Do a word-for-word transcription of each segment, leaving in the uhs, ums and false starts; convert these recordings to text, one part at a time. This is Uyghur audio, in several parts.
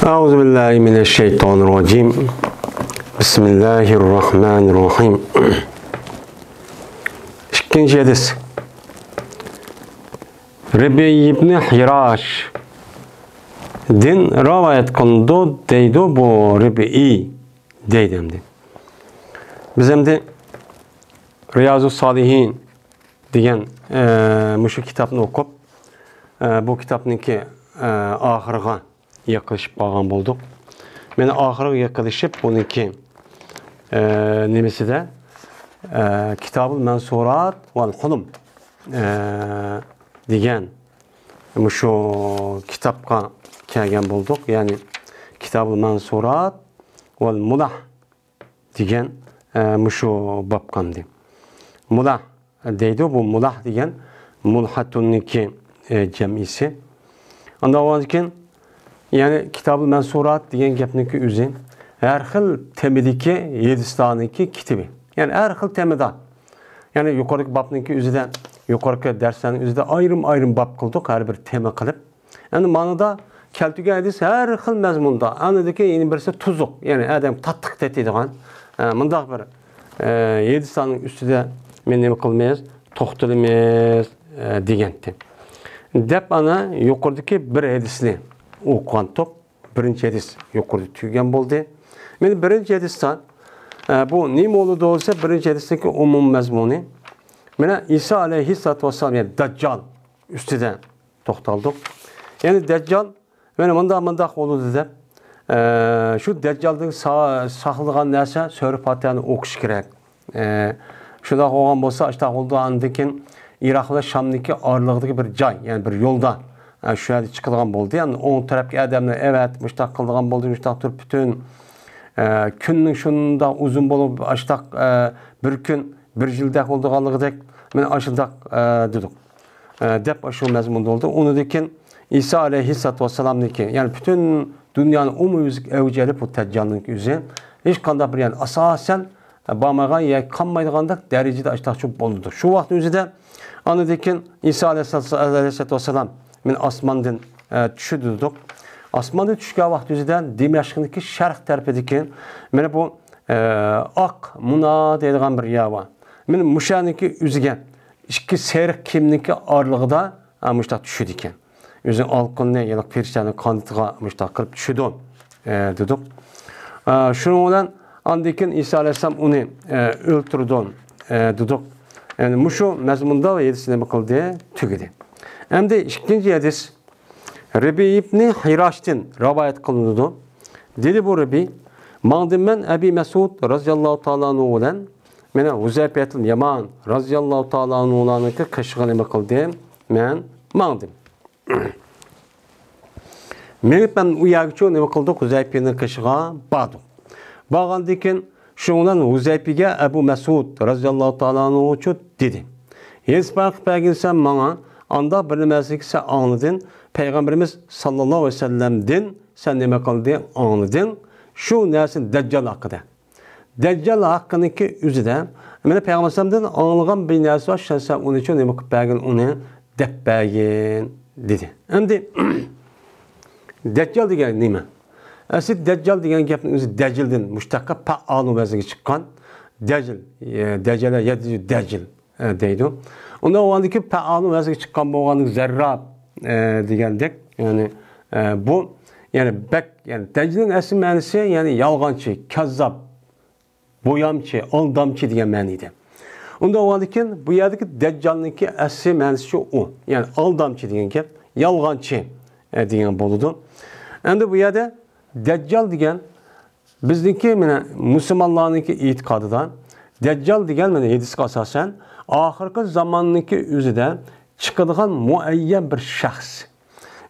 أعوذ بالله من الشيطان الرجيم. بسم الله الرحمن الرحيم. ئىككىنچى ھەدىس. رىبئىي ئىبنى ھىراشتىن رىۋايەت قىلىنىدۇ دەيدۇ، بۇ رىبئىي دەيدۇ ئەمدى. بىز ئەمدى رىيازۇ سالىھىن دېگەن، ئە، مۇشۇ كىتابنى ئوقۇپ، ئە، بۇ كىتابنىڭكى، ئە، ئاخىرىغا يېقىنلىشىپ قالغان بولدۇق. مانا ئاخىرىغا يېقىنلىشىپ، بۇنىڭكى، ئە، نېمىسىدە، ئە، كىتابۇل مەنسۇرات ۋەل ھۇلۇم، ئە، دېگەن مۇشۇ كىتابقا كەلگەن بولدۇق. يەنى كىتابۇل مەنسۇرات ۋەل مۇلاھ دېگەن، ئە، مۇشۇ بابقا ئەمدى. مۇلاھ دەيدۇ، بۇ مۇلاھ دېگەن مۇلھەتۇننىڭكى، ئە، جەمئىسى. ئاندىن كېيىن، يەنى كىتابۇل مەنسۇرات دېگەن گەپنىڭكى ئۆزى ھەر خىل تېمىدىكى ھەدىسلەرنىڭكى كىتابى. يەنى ھەر خىل تېمىدا. يەنى يۇقىرىقى بابنىڭكى ئۆزىدە، يۇقىرىقى دەرسلەرنىڭ ئۆزىدە ئايرىم-ئايرىم باب قىلدۇق، ھەر بىر تېما قىلىپ. ئەمدى مانىدا كەلتۈرگەن ھەدىس ھەر خىل مەزمۇندا، ئاندىكى يەنە بىرسى تۇزۇق، يەنى ئادەم تاتلىق تېتىيدىغان، ئە، مۇنداق بىر، ئە، ھەدىسلەرنىڭ ئۈستىدە مەن نېمە قىلىمىز، توختىلىمىز، ئە، دېگەنتى. دەپ ئانا يۇقىرىدىكى بىر ھەدىسنى ئوقۇغانتۇق، بىرىنچى ھەدىس يۇقىرىدا تۈگىگەن بولدى. مانا بىرىنچى ھەدىستە، ئە، بۇ نېمە بولىدۇ دېسە، بىرىنچى ھەدىستىكى ئومۇمىي مەزمۇنى، مانا ئىسا ئەلەيھىسسالاتۇ ۋەسسالام، يەنى دەججال ئۈستىدە توختالدۇق. يەنى دەججال مانا مۇنداق، مۇنداق بولىدۇ دەپ، ئە، شۇ دەججالدىن سا-، ساقلىغان نەرسە سۈرە پاتىھەنى ئوقۇش كېرەك. ئە، شۇنداق بولغان بولسا، ئاشتاق بولىدۇ. ئاندىن كېيىن ئىراق بىلەن شامنىڭكى ئارىلىقىدىكى بىر جاي، يەنى بىر يولدا، ئە، شۇ يەردە چىقىدىغان بولدى. يەنى ئوڭ تەرەپكە ئادەمنى ئەۋەتىپ، مۇشتاق قىلىدىغان بولدى، مۇشتاق تۇرۇپ پۈتۈن، ئە، كۈننىڭ شۇنداق ئۇزۇن بولۇپ، ئاشتاق، ئە، بىر كۈن بىر يىلدەك بولىدىغانلىقىدەك، مانا ئاشۇنداق، ئە، دېدۇق. ئە، دەپ ئاشۇ مەزمۇندا بولدى. ئۇنىڭدىن كېيىن ئىسا ئەلەيھىسسالاتۇ ۋەسسالامنىڭكى، يەنى پۈتۈن دۇنيانى ئومۇميۈزلۈك ئەۋج ئېلىپ، بۇ دەججالنىڭ ئۆزى ھېچقانداق بىر، يەنى ئاساسەن بارمايدىغان ياكى قالمايدىغاندەك دەرىجىدە ئاشتاقچۇ بولىدۇ. شۇ ۋاقىتنىڭ ئۆزىدە ئاندىن كېيىن ئىسا ئەلەيھىسسالاتۇ ۋەسسالام مانا ئاسماندىن، ئە، چۈشىدۇ دېدۇق. ئاسماندىن چۈشكەن ۋاقىت ئۆزىدە دىمەشقنىڭكى شەرق تەرىپىدىكى مانا بۇ، ئە، ئاق مۇنا دەيدىغان بىر يەر بار. مانا مۇشۇنىڭكى ئۆزىگە ئىككى سېرىق كېمىنىڭكى ئارىلىقىدا، ئە، مۇشۇنداق چۈشىدىكەن. ئۆزىنىڭ ئالقىنىنى يەنى پىرىشتىلەرنىڭ قانىتىغا مۇشۇنداق قىلىپ چۈشىدۇ، ئە، دېدۇق. ئە، شۇنىڭ بىلەن ئاندىن كېيىن ئىسا ئەلەيھىسسالام ئۇنى، ئە، ئۆلتۈرىدۇ، ئە، دېدۇق. يەنى مۇشۇ مەزمۇندا ھەدىس نېمە قىلدى؟ تۈگىدى. ئەمدى ئىككىنچى ھەدىس رىبىي ئىبنى ھىراشتىن رىۋايەت قىلىنىدۇ. دېدى بۇ رىبىي، ماڭدىم مەن ئەبى مەسئۇد رازىياللاھۇ تائالا ئەنھۇ بىلەن، مانا ھۇزەيپەتۇل يامان رازىياللاھۇ تائالا ئەنھۇلارنىڭكى قېشىغا نېمە قىلدىم؟ مەن ماڭدىم. مېڭىپ مەن ئۇ يەرگىچۇ نېمە قىلدۇق؟ ھۇزەيپىنىڭ قېشىغا باردۇق. بارغاندىن كېيىن شۇنىڭ بىلەن ھۇزەيپىگە ئەبۇ مەسئۇد رازىياللاھۇ تائالا ئەنھۇچۇ دېدى، ھېس بايقىپ بەرگىنسەن ماڭا، ئانداق بىر نېمىسىنى سەن ئاڭلىدىن، پەيغەمبىرىمىز ساللاللاھۇ ئەلەيھى ۋەسەللەمدىن سەن نېمە قىلدىڭ؟ ئاڭلىدىڭ. شۇ نەرسىنى دەججال ھەققىدە. دەججال ھەققىنىڭكى ئۆزىدە، مانا پەيغەمبەر ئەلەيھىسسالامدىن ئاڭلىغان بىر نەرسە بار، سەن، سەن ئۇنى ئۈچۈن نېمە قىلىپ بەرگىن، ئۇنى دەپ بەرگىن، دېدى. ئەمدى دەججال دېگەن نېمە؟ ئەسلى دەججال دېگەن گەپنىڭ ئۆزى دەجىلدىن مۇشتەققە پەئالۇ ۋەزنىگە چىققان. دەجىل، ئە، دەجەلە يەدجىل، دەجىل، ئە، دەيدۇ. ئۇنداق بولغاندىكىن پەئالۇ ۋەزنىگە چىققان بولغاندىكىن زەرراب، ئە، دېگەندەك، يەنى، ئە، بۇ، يەنى بەك، يەنى دەجىلنىڭ ئەسلى مەنىسى، يەنى يالغانچى، كەززاب، بويامچى، ئالدامچى دېگەن مەنىدە. ئۇنداق بولغاندىكىن بۇ يەردىكى دەججالنىڭكى ئەسلى مەنىسى شۇ ئۇ. يەنى ئالدامچى دېگەن گەپ، يالغانچى، ئە، دېگەن بولىدۇ. ئەمدى بۇ يەردە دەججال دېگەن بىزنىڭكى، مانا، مۇسۇلمانلارنىڭكى ئېتىقادىدا دەججال دېگەن، مانا، ھەدىسكە ئاساسەن، ئاخىرقى زاماننىڭكى ئۆزىدە چىقىدىغان مۇئەييەن بىر شەخس.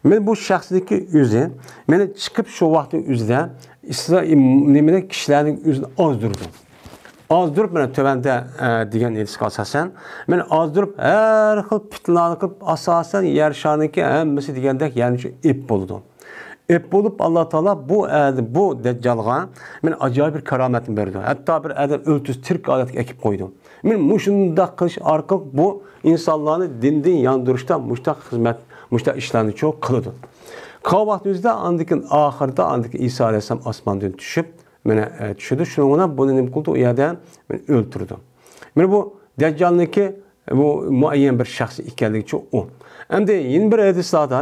مانا بۇ شەخسنىڭكى ئۆزى، مانا، چىقىپ شۇ ۋاقىتنىڭ ئۆزىدە ئىسلام، نېمىنى، كىشىلەرنىڭ ئۆزىنى ئازدۇرىدۇ. ئازدۇرۇپ، مانا، تۆۋەندە، ئە، دېگەن ھەدىسكە ئاساسەن، مانا، ئازدۇرۇپ ھەر خىل پىتنىلەرنى قىلىپ، ئاساسەن يەر شارىنىڭكى ھەممىسى دېگەندەك يەرنى ئېلىپ بولىدۇ. ئېپ بولۇپ، ئاللا تائالا بۇ ئەدە-، بۇ دەججالغا مانا ئاجايىپ بىر كارامەتنى بېرىدۇ. ھەتتا بىر ئادەم ئۆلتۈرسە تىرىك ھالەتكە ئەكىپ قويىدۇ. مانا مۇشۇنداق قىلىش ئارقىلىق بۇ ئىنسانلارنى دىندىن ياندۇرۇشتا مۇشۇنداق خىزمەت، مۇشۇنداق ئىشلارنى چۇ قىلىدۇ. قىلغان ۋاقتىمىزدا ئاندىن كېيىن ئاخىرىدا، ئاندىن كېيىن ئىسا ئەلەيھىسسالام ئاسماندىن چۈشۈپ، مانا، ئە، چۈشىدۇ. شۇنىڭ بىلەن بۇنى نېمە قىلىدۇ؟ ئۇ يەردە، مانا، ئۆلتۈرىدۇ. مانا بۇ دەججالنىڭكى، بۇ مۇئەييەن بىر شەخس ئىكەنلىكىچۇ ئۇ. ئەمدى يەنە بىر ھەدىسلاردا،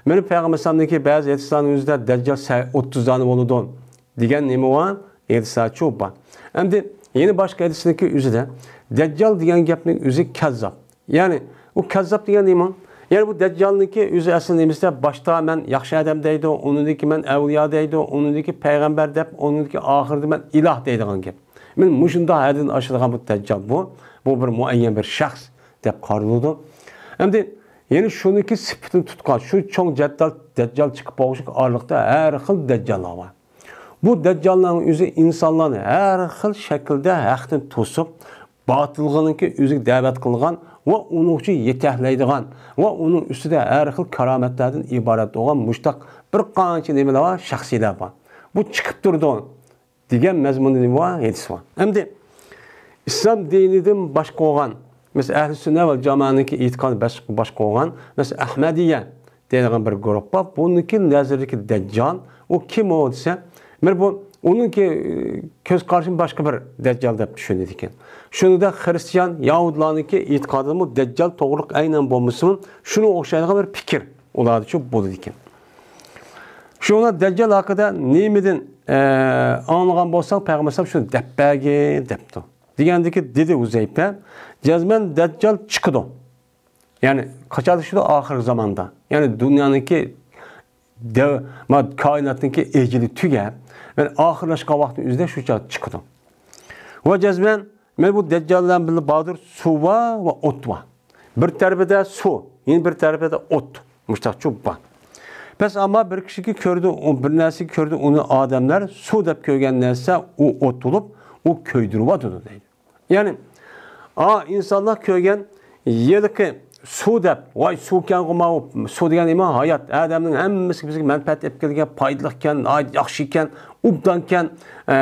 مانا پەيغەمبەر ئەلەيھىسسالامنىڭكى بەزى ھەدىسلارنىڭ ئۆزىدە دەججال سە-، ئوتتۇز دانە بولىدۇ دېگەن نېمە بار؟ ھەدىسلەرچۇ بار. ئەمدى يەنە باشقا ھەدىسنىڭكى ئۆزىدە دەججال دېگەن گەپنىڭ ئۆزى كەززاپ. يەنى، ئۇ كەززاپ دېگەن نېمە؟ يەنى بۇ دەججالنىڭكى ئۆزى ئەسلى نېمىسىدە باشتا مەن ياخشى ئادەم دەيدۇ، ئۇنىڭدىن كېيىن مەن ئەۋلىيا دەيدۇ، ئۇنىڭدىن كېيىن پەيغەمبەر دەپ، ئۇنىڭدىن كېيىن ئاخىرىدا مەن ئىلاھ دەيدىغان گەپ. مانا مۇشۇنداق ھەددىدىن ئاشىدىغان بۇ دەججال بۇ، بۇ بىر مۇئەييەن بىر شەخس دەپ قارىلىدۇ. ئەمدى يەنە شۇنىڭكى سۈپىتىنى تۇتقان، شۇ چوڭ جەددال، دەججال چىقىپ بولغۇچە ئارىلىقتا ھەر خىل دەججاللار بار. بۇ دەججاللارنىڭ ئۆزى ئىنسانلارنى ھەر خىل شەكىلدە ھەقتىن توسۇپ، باتىلغىنىڭكى ئۆزىگە دەۋەت قىلغان ۋە ئۇنىڭ ئۈچۈن يېتەكلەيدىغان ۋە ئۇنىڭ ئۈستىدە ھەر خىل كارامەتلەردىن ئىبارەت بولغان مۇشتاق بىر قانچە نېمىلەر بار، شەخسىيلەر بار. بۇ چىقىپ تۇرىدۇ دېگەن مەزمۇندا نېمە بار؟ ھەدىس بار. ئەمدى ئىسلام دىنىدىن باشقا بولغان، مەسىلەن، ئەھلى سۈننە ۋەل جامائەنىڭكى ئېتىقادى بەش-، باشقا بولغان، مەسىلەن، ئەھمەدىيە دەيدىغان بىر گۇرۇھ بار. بۇنىڭكى نەزىرىدىكى دەججال، ئۇ كىم ئۇ دېسە، مانا بۇ، ئۇنىڭكى، ئى، كۆز قارىشىنى باشقا بىر دەججال دەپ چۈشىنىدىكەن. شۇنىڭدەك خىرىستىيان، يەھۇدىيلارنىڭكى ئېتىقادىمۇ دەججال توغرىلىق ئەينەن بولمىسىمۇ، شۇنىڭغا ئوخشايدىغان بىر پىكىر ئۇلاردىچۇ بولىدىكەن. شۇڭا دەججال ھەققىدە نېمىدىن، ئە، ئاڭلىغان بولساڭ، پەيغەمبەر ئەلەيھىسسالام شۇنى دەپ بەرگىن دەپتۇ. دېگەندىكى دېدى ھۇزەيپە، جەزمەن دەججال چىقىدۇ. يەنى قاچان چۈشىدۇ؟ ئاخىرقى زاماندا. يەنى دۇنيانىڭكى دەۋ-، ما-، كائىناتنىڭكى ئەجىلى تۈگەپ، يەنى ئاخىرلاشقان ۋاقىتنىڭ ئۆزىدە شۇ چاغ چىقىدۇ. ۋە جەزمەن، مانا بۇ دەججال بىلەن بىللە باردۇر، سۇ بار ۋە ئوت بار. بىر تەرىپىدە سۇ، يەنە بىر تەرىپىدە ئوت. مۇشتاقچۇ بار. بەس ئەمما بىر كىشىگە كۆردى، ئۇ بىر نەرسىگە كۆردى، ئۇنى ئادەملەر سۇ دەپ كۆرگەن نەرسە، ئۇ ئوت بولۇپ، ئۇ كۆيدۈرۈۋاتىدۇ دەيدۇ. يەنى، ئا، ئىنسانلار كۆرگەن ھېلىقى سۇ دەپ، ۋاي، سۇكەنغۇ ماۋۇ، سۇ دېگەن نېمە؟ ھايات، ئادەمنىڭ ھەممىسىگە بىزگە مەنپەئەت ئېلىپ كېلىدىكەن، پايدىلىقكەن، ناھايىتى ياخشىكەن، ئوبدانكەن، ئە،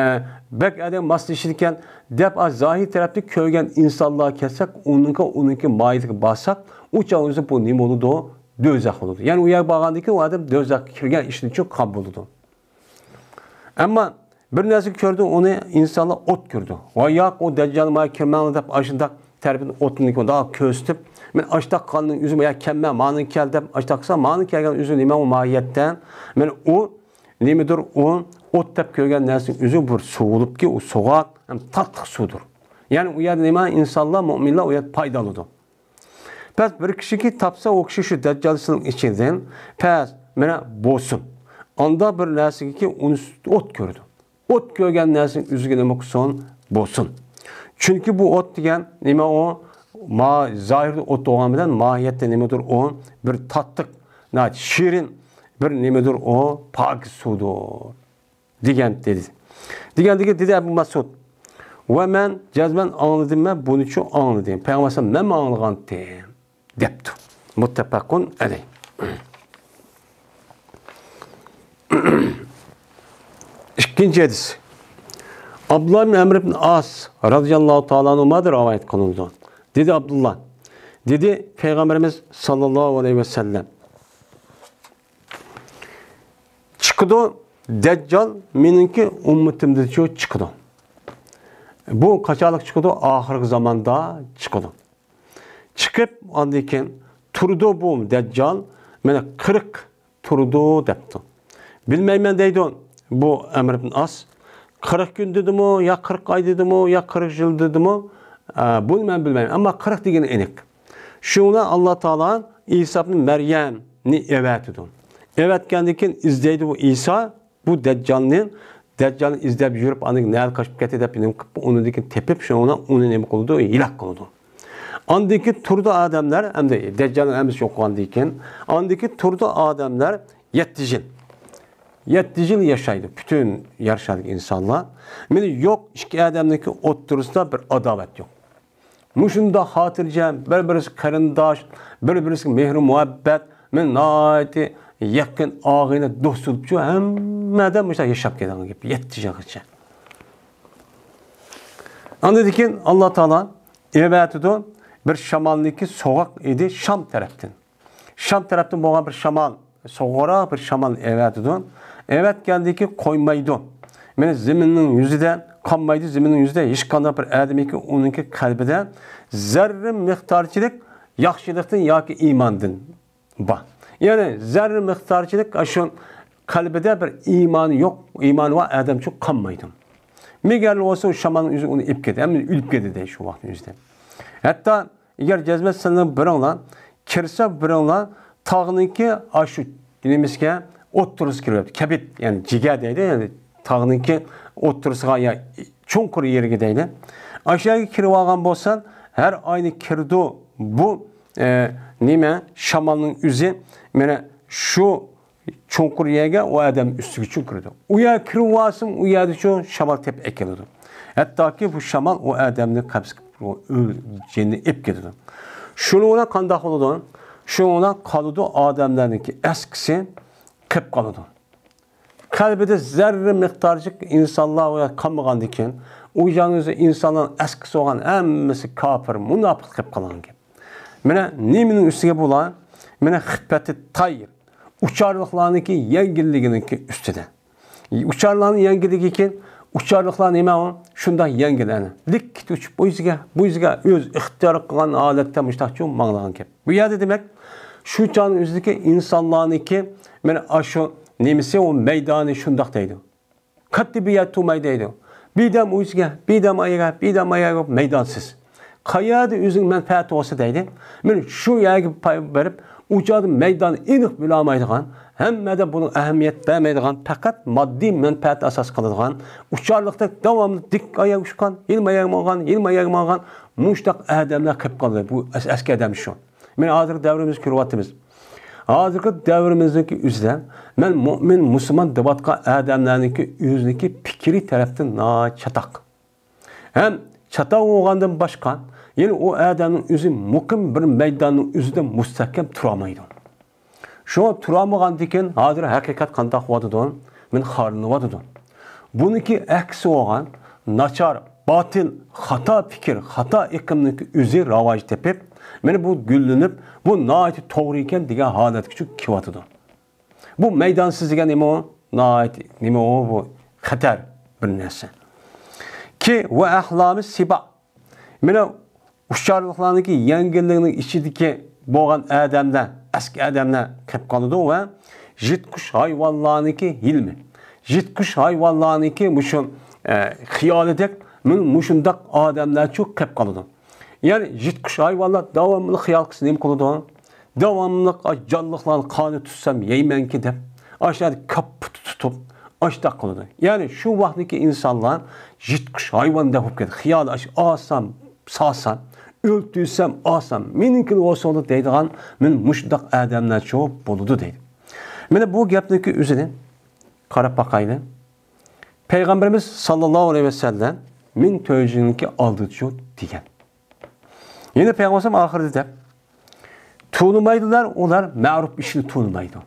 بەك ئادەم ماسلىشىدىكەن دەپ، ئا، زاھىر تەرەپتە كۆرگەن ئىنسانلارغا كەلسەك، ئۇنىڭكى، ئۇنىڭكى ماھىيىتىگە بارساق، ئۇ چاغ ئۆزى بۇ نېمە بولىدۇ؟ دوزاخ بولىدۇ. يەنى ئۇ يەرگە بارغاندىن كېيىن ئۇ ئادەم دوزاخقا كىرگەن ئىشىنى چۈشىنىپ قالغان بولىدۇ. ئەمما بىر نەرسە كۆردى، ئۇنى ئىنسانلار ئوت كۆردى. ۋاي ياق، ئۇ دەججال ماڭا كىرمەڭلار دەپ، ئاشۇنداق تەرىپىدىن ئوتنى مۇنداق كۆرسىتىپ، مەن ئاشتاق قالدىم، ئۆزۈم يا كەلمە، مانا كەل دەپ، ئاشتاق قىلسا، مانا كەلگەن ئۆزى نېمە ئۇ ماھىيەتتە؟ مەن ئۇ نېمىدۇر، ئۇ ئوت دەپ كۆرگەن نەرسىنىڭ ئۆزى بىر سۇ بولۇپكى، ئۇ سوغۇق ھەم تاتلىق سۇدۇر. يەنى ئۇ يەردە نېمە؟ ئىنسانلار، مۆمىنلەر ئۇ يەردە پايدا ئالىدۇ. پەس بىر كىشىكى تاپسا، ئۇ كىشى شۇ دەججالچىلىق ئىچىدىن، پەس، مانا، بولسۇن. ئاندا بىر نەرسىگىكى ئۇنى ئوت كۆرىدۇ. ئوت كۆرگەن نەرسىنىڭ ئۆزىگە نېمە قىلسۇن؟ بولسۇن. چۈنكى بۇ ئوت دېگەن نېمە ئۇ؟ ما-، زاھىردا ئوت بولغان بىلەن ماھىيەتتە نېمىدۇر ئۇ؟ بىر تاتلىق، ناھايىتى شېرىن بىر نېمىدۇر ئۇ؟ پاكىز سۇدۇر. دېگەن دېدى. دېگەندىكى دېدى ئەبۇ مەسئۇد، ۋە مەن جەزمەن ئاڭلىدىم، مەن بۇنىچۇ ئاڭلىدىم. پەيغەمبەر ئەلەيھىسسالام مەنمۇ ئاڭلىغانتىم دەپتۇ. مۇتتەپەقۇن ئەلەيھ. ئىككىنچى ھەدىس. ئابدۇللا ئىبن ئەمر ئىبن ئاس رازىياللاھۇ تائالا ئەنھۇمادىن رىۋايەت قىلىنىدۇ. دېدى ئابدۇللا، دېدى پەيغەمبىرىمىز ساللاللاھۇ ئەلەيھى ۋەسەللەم، چىقىدۇ، دەججال مېنىڭكى ئۈممىتىمدىچۇ چىقىدۇ. بۇ قاچانلىق چىقىدۇ؟ ئاخىرقى زاماندا چىقىدۇ. چىقىپ، ئاندىن كېيىن تۇرىدۇ بۇ دەججال، مانا، قىرىق تۇرىدۇ دەپتۇ. بىلمەيمەن دەيدۇ بۇ ئەمر ئىبن ئاس. قىرىق كۈن دېدىمۇ، يا قىرىق ئاي دېدىمۇ، يا قىرىق يىل دېدىمۇ، ئە، بۇنى مەن بىلمەيمەن. ئەمما قىرىق دېگىنى ئېنىق. شۇڭا ئاللا تائالا ئىسا ئىبن مەريەمنى ئەۋەتىدۇ. ئەۋەتكەندىن كېيىن ئىزدەيدۇ بۇ ئىسا بۇ دەججالنى، دەججالنى ئىزدەپ يۈرۈپ، ئاندىن نەدە قاچىپ كەتتى دەپ نېمە قىلىپ، ئۇنىڭدىن كېيىن تېپىپ، شۇنىڭ بىلەن ئۇنى نېمە قىلىدۇ؟ ھېلاك قىلىدۇ. ئاندىن كېيىن تۇرىدۇ ئادەملەر، ئەمدى دەججالنىڭ ھەممىسى يوق بولغاندىن كېيىن، ئاندىن كېيىن تۇرىدۇ ئادەملەر يەتتە يىل. يەتتە يىل ياشايدۇ پۈتۈن يەر شارىدىكى ئىنسانلار. مانا يوق ئىككى ئادەمنىڭكى ئوتتۇرىسىدا بىر ئاداۋەت يوق. مۇشۇنداق خاتىرجەم، بىر-بىرسىگە قېرىنداش، بىر-بىرسىگە مېھرى مۇھەببەت، مانا ناھايىتى يېقىن ئاغىنە دوست بولۇپچۇ، ھەممە ئادەم مۇشۇنداق ياشاپ كەلگەن گەپ، يەتتە يىلغىچە. ئاندىن كېيىن ئاللا تائالا ئېۋەتىدۇ. بىر شامالنىكى سوغۇق ئىدى شام تەرەپتىن. شام تەرەپتىن بولغان بىر شامال، سوغۇقراق بىر شامال ئەۋەتىدۇ. ئەۋەتكەندىكى قويمايدۇ. مانا زېمىننىڭ يۈزىدە قالمايدۇ، زېمىننىڭ يۈزىدە ھېچقانداق بىر ئادەمنىڭكى ئۇنىڭكى قەلبىدە زەررە مىقدارچىلىك ياخشىلىقتىن ياكى ئىماندىن بار. يەنى زەررە مىقدارچىلىك شۇ قەلبىدە بىر ئىمانى يوق، ئىمانى بار ئادەمچۇ قالمايدۇ. مەگەر بولسا شامالنىڭ ئۆزى ئۇنى ئېلىپ كەتتى، ھەم ئۆلۈپ كەتتى دەي شۇ ۋاقىتنىڭ ئۆزىدە. ھەتتا ئەگەر جەزمەت سىلەرنىڭ بىرىڭلار كىرسە، بىرىڭلار تاغنىڭكى ئاشۇ نېمىسىگە ئوتتۇرىسىغا كىرىۋەپتۇ. كەبىت، يەنى جىگە دەيدۇ، يەنى تاغنىڭكى ئوتتۇرىسىغا يا چوڭقۇر يېرىگە دەيدۇ. ئاشۇ يەرگە كىرىپ ئالغان بولسا، ھەر ئاينى كىرىدۇ بۇ، ئە، نېمە، شامالنىڭ ئۆزى مانا شۇ چوڭقۇر يەرگە ئۇ ئادەم ئۈستىگە چۈشۈپ كىرىدۇ. ئۇ يەرگە كىرىۋالسىمۇ، ئۇ يەردىچۇ شامال تېپىپ ئەكېلىدۇ. ھەتتاكى بۇ شامال ئۇ ئادەمنى قەبزە قىلىپ، ئۆل-، جېنىنى ئېلىپ كېتىدۇ. شۇنىڭ بىلەن قانداق بولىدۇ؟ شۇنىڭ بىلەن قالىدۇ، ئادەملەرنىڭكى ئەسكىسى قېلىپ قالىدۇ. قەلبىدە زەررە مىقدارچىلىك ئىنسانلار قالمىغاندىن كېيىن، ئۇ يەرنىڭ ئۆزى ئىنسانلارنىڭ ئەسكىسى بولغان ھەممىسى كاپىر، مۇناپىق قېلىپ قالغان گەپ. مانا نېمىنىڭ ئۈستىگە بۇلار؟ مانا خىپپەتى تاير، ئۇچارلىقلارنىڭكى يەڭگىللىكىنىڭكى ئۈستىدە. ئۇچارلارنىڭ يەڭگىللىكى كېيىن، ئۇچارلىقلار نېمە ئۇ؟ شۇنداق يەڭگىل ئەنە. لىككىدە ئۇچۇپ، بۇ يېزىگە، بۇ يېزىگە ئۆز ئىختىيارى قىلغان ھالەتتە مۇشتاقچۇ ماڭىدىغان گەپ. بۇ يەردە دېمەك، شۇ چاغنىڭ ئۆزىدىكى ئىنسانلارنىڭكى مانا ئاشۇ نېمىسى، ئۇ مەيدانى شۇنداق دەيدۇ. قەتئىي بىر يەر تۇرماي دەيدۇ. بىردەم ئۇ يەرگە، بىردەم ئاياغا، بىردەم ئاياغا مەيدانسىز. قەيەردە ئۆزىنىڭ مەنپەئەتى بولسا دەيدۇ. مانا شۇ يەرگە پاي بېرىپ، ئۇ چاغدا مەيدان ئېنىق بىلالمايدىغان، ھەممىدە بۇنىڭ ئەھمىيەت بەرمەيدىغان، پەقەت ماددىي مەنپەئەت ئاساس قىلىدىغان، ئۇچارلىقتەك داۋاملىق دىك ئاياغ ئۇچقان، يىلما يەرگە ماڭغان، يىلما يەرگە ماڭغان، مۇشۇنداق ئادەملەر قېلىپ قالدى. بۇ ئەس-، ئەسكى ئادەم شۇ. مانا ھازىرقى دەۋرىمىزنى كۆرۈۋاتىمىز. ھازىرقى دەۋرىمىزنىڭكى ئۆزىدە مەن مۆمىن، مۇسۇلمان دەۋاتقان ئادەملەرنىڭكى ئۆزىنىڭكى پىكرى تەرەپتىن ناھايىتى چاتاق. ھەم چاتاق بولغاندىن باشقا، يەنە ئۇ ئادەمنىڭ ئۆزى مۇقىم بىر مەيداننىڭ ئۆزىدە مۇستەھكەم تۇرالمايدۇ. شۇڭا تۇرالمىغاندىكىن ھازىر ھەقىقەت قانداق بولۇۋاتىدۇ؟ مانا خارلىنىۋاتىدۇ. بۇنىڭكى ئەكسى بولغان ناچار، باتىل، خاتا پىكىر، خاتا ئېقىمنىڭكى ئۆزى راۋاج تېپىپ، مانا بۇ گۈللىنىپ، بۇ ناھايىتى توغرا ئىكەن دېگەن ھالەتكىچۇ كېلىۋاتىدۇ. بۇ مەيدانسىز دېگەن نېمە ئۇ؟ ناھايىتى نېمە ئۇ؟ بۇ خەتەر بىر نەرسە. كى ۋە ئەھلامى سىبا. مانا ئۇچارلىقلارنىڭكى يەڭگىللىكىنىڭ ئىچىدىكى بولغان ئادەملەر، ئەسكى ئادەملەر قېلىپ قالىدۇ ۋە يىرتقۇچ ھايۋانلارنىڭكى ھىلمى، يىرتقۇچ ھايۋانلارنىڭكى مۇشۇ، ئە، خىيالىدەك مۇ-، مۇشۇنداق ئادەملەرچۇ قېلىپ قالىدۇ. يەنى يىرتقۇچ ھايۋانلار داۋاملىق خىيال قىلسا نېمە قىلىدۇ؟ داۋاملىق ئاش جانلىقلارنى قانى تۇتسام يەيمەنكى دەپ، ئاشۇلارنى كاپپا تۇتۇپ، ئاشۇنداق قىلىدۇ. يەنى شۇ ۋاقىتتىكى ئىنسانلار يىرتقۇچ ھايۋاندەك بولۇپ كەتتى. خىيالى ئاشۇ ئالسام، سالسام، ئۆلتۈرسەم، ئالسام، مېنىڭكىلا بولسۇن دەيدىغان، مانا مۇشۇنداق ئادەملەرچۇ بولىدۇ دەيدۇ. مانا بۇ گەپنىڭكى ئۆزىنى قاراپ باقايلى. پەيغەمبىرىمىز ساللاللاھۇ ئەلەيھى ۋەسەللەم مىڭ تۆت يۈز يىلنىڭكى ئالدىچۇ دېگەن. يەنە پەيغەمبەر ئاخىرىدا دەپ، تونۇمايدۇلار، ئۇلار مەرۇپ ئىشنى تونۇمايدۇ.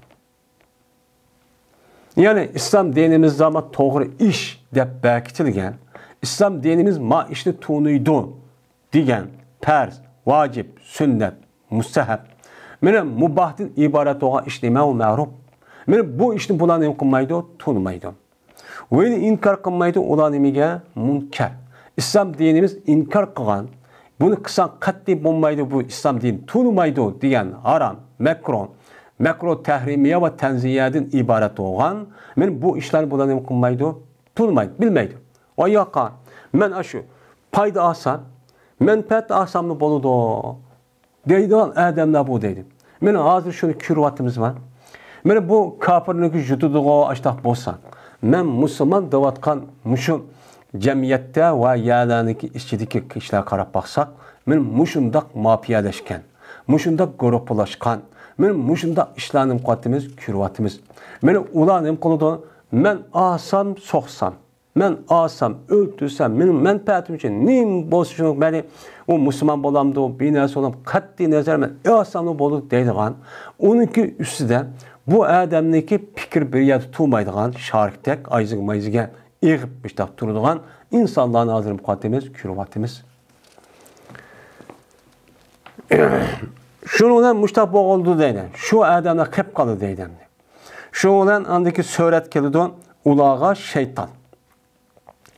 يەنى ئىسلام دىنىمىزدا توغرا ئىش دەپ بەكىتىلگەن، ئىسلام دىنىمىز ما ئىشنى تونۇيدۇ دېگەن، پەرز، ۋاجىپ، سۈننەت، مۇستەھەب، مانا مۇباھتىن ئىبارەت بولغان ئىش نېمە؟ ئۇ مەرۇپ. مانا بۇ ئىشنى بۇلار نېمە قىلمايدۇ؟ تونۇمايدۇ. ۋە ئىنكار قىلمايدۇ، ئۇلار نېمىگە؟ مۇنكەر. ئىسلام دىنىمىز ئىنكار قىلغان، بۇنى قىلساڭ قەتئىي بولمايدۇ، بۇ ئىسلام دىنى تونۇمايدۇ دېگەن ھارام، مەكرۇھ، مەكرۇھ تەھرىمىيە ۋە تەنزىيەدىن ئىبارەت بولغان، مانا بۇ ئىشلارنى بۇلار نېمە قىلمايدۇ؟ تونۇمايدۇ، بىلمەيدۇ. ۋاي ياقا، مەن ئاشۇ پايدا ئالسام، مەنپەئەت ئالساملا بولىدۇ دەيدىغان ئادەملەر بۇ دەيدۇ. مانا ھازىر شۇنى كۆرۈۋاتىمىزما؟ مانا بۇ كاپىرنىڭكى يۇتىدىغۇ ئاشتاق بولسا، مەن مۇسۇلمان دەۋاتقان مۇشۇ جەمئىيەتتە ۋە يەرلەرنىڭكى ئىچىدىكى كىشىلەرگە قاراپ باقساق، مانا مۇشۇنداق مافىيەلەشكەن، مۇشۇنداق گۇرۇپپىلاشقان، مانا مۇشۇنداق ئىشلارنى نېمە قىلىۋاتىمىز؟ كۆرۈۋاتىمىز. مانا ئۇلار نېمە قىلىدۇ؟ مەن ئالسام، سوقسام، مەن ئالسام، ئۆلتۈرسەم، مېنىڭ مەنپەئەتىم ئۈچۈن نېمە بولسا شۇنىڭ، مەيلى ئۇ مۇسۇلمان بولامدۇ، بىنەرسە بولام، قەتئىي نەزەر مەن ئالساملا بولىدۇ دەيدىغان، ئۇنىڭكى ئۈستىدە بۇ ئادەمنىڭكى پىكرى بىر يەردە تۇرمايدىغان، شارىكتەك ئايزىگە مايزىگە ئېغىپ مۇشتاق تۇرىدىغان ئىنسانلارنى ھازىر نېمە قىلىۋاتىمىز؟ كۆرۈۋاتىمىز. شۇنىڭ بىلەن مۇشتاق بولغىلى دەيدۇ. شۇ ئادەملەر قېپ قالىدۇ دەيدۇ. شۇنىڭ بىلەن ئاندىكى سۈرەت كېلىدۇ، ئۇلارغا شەيتان.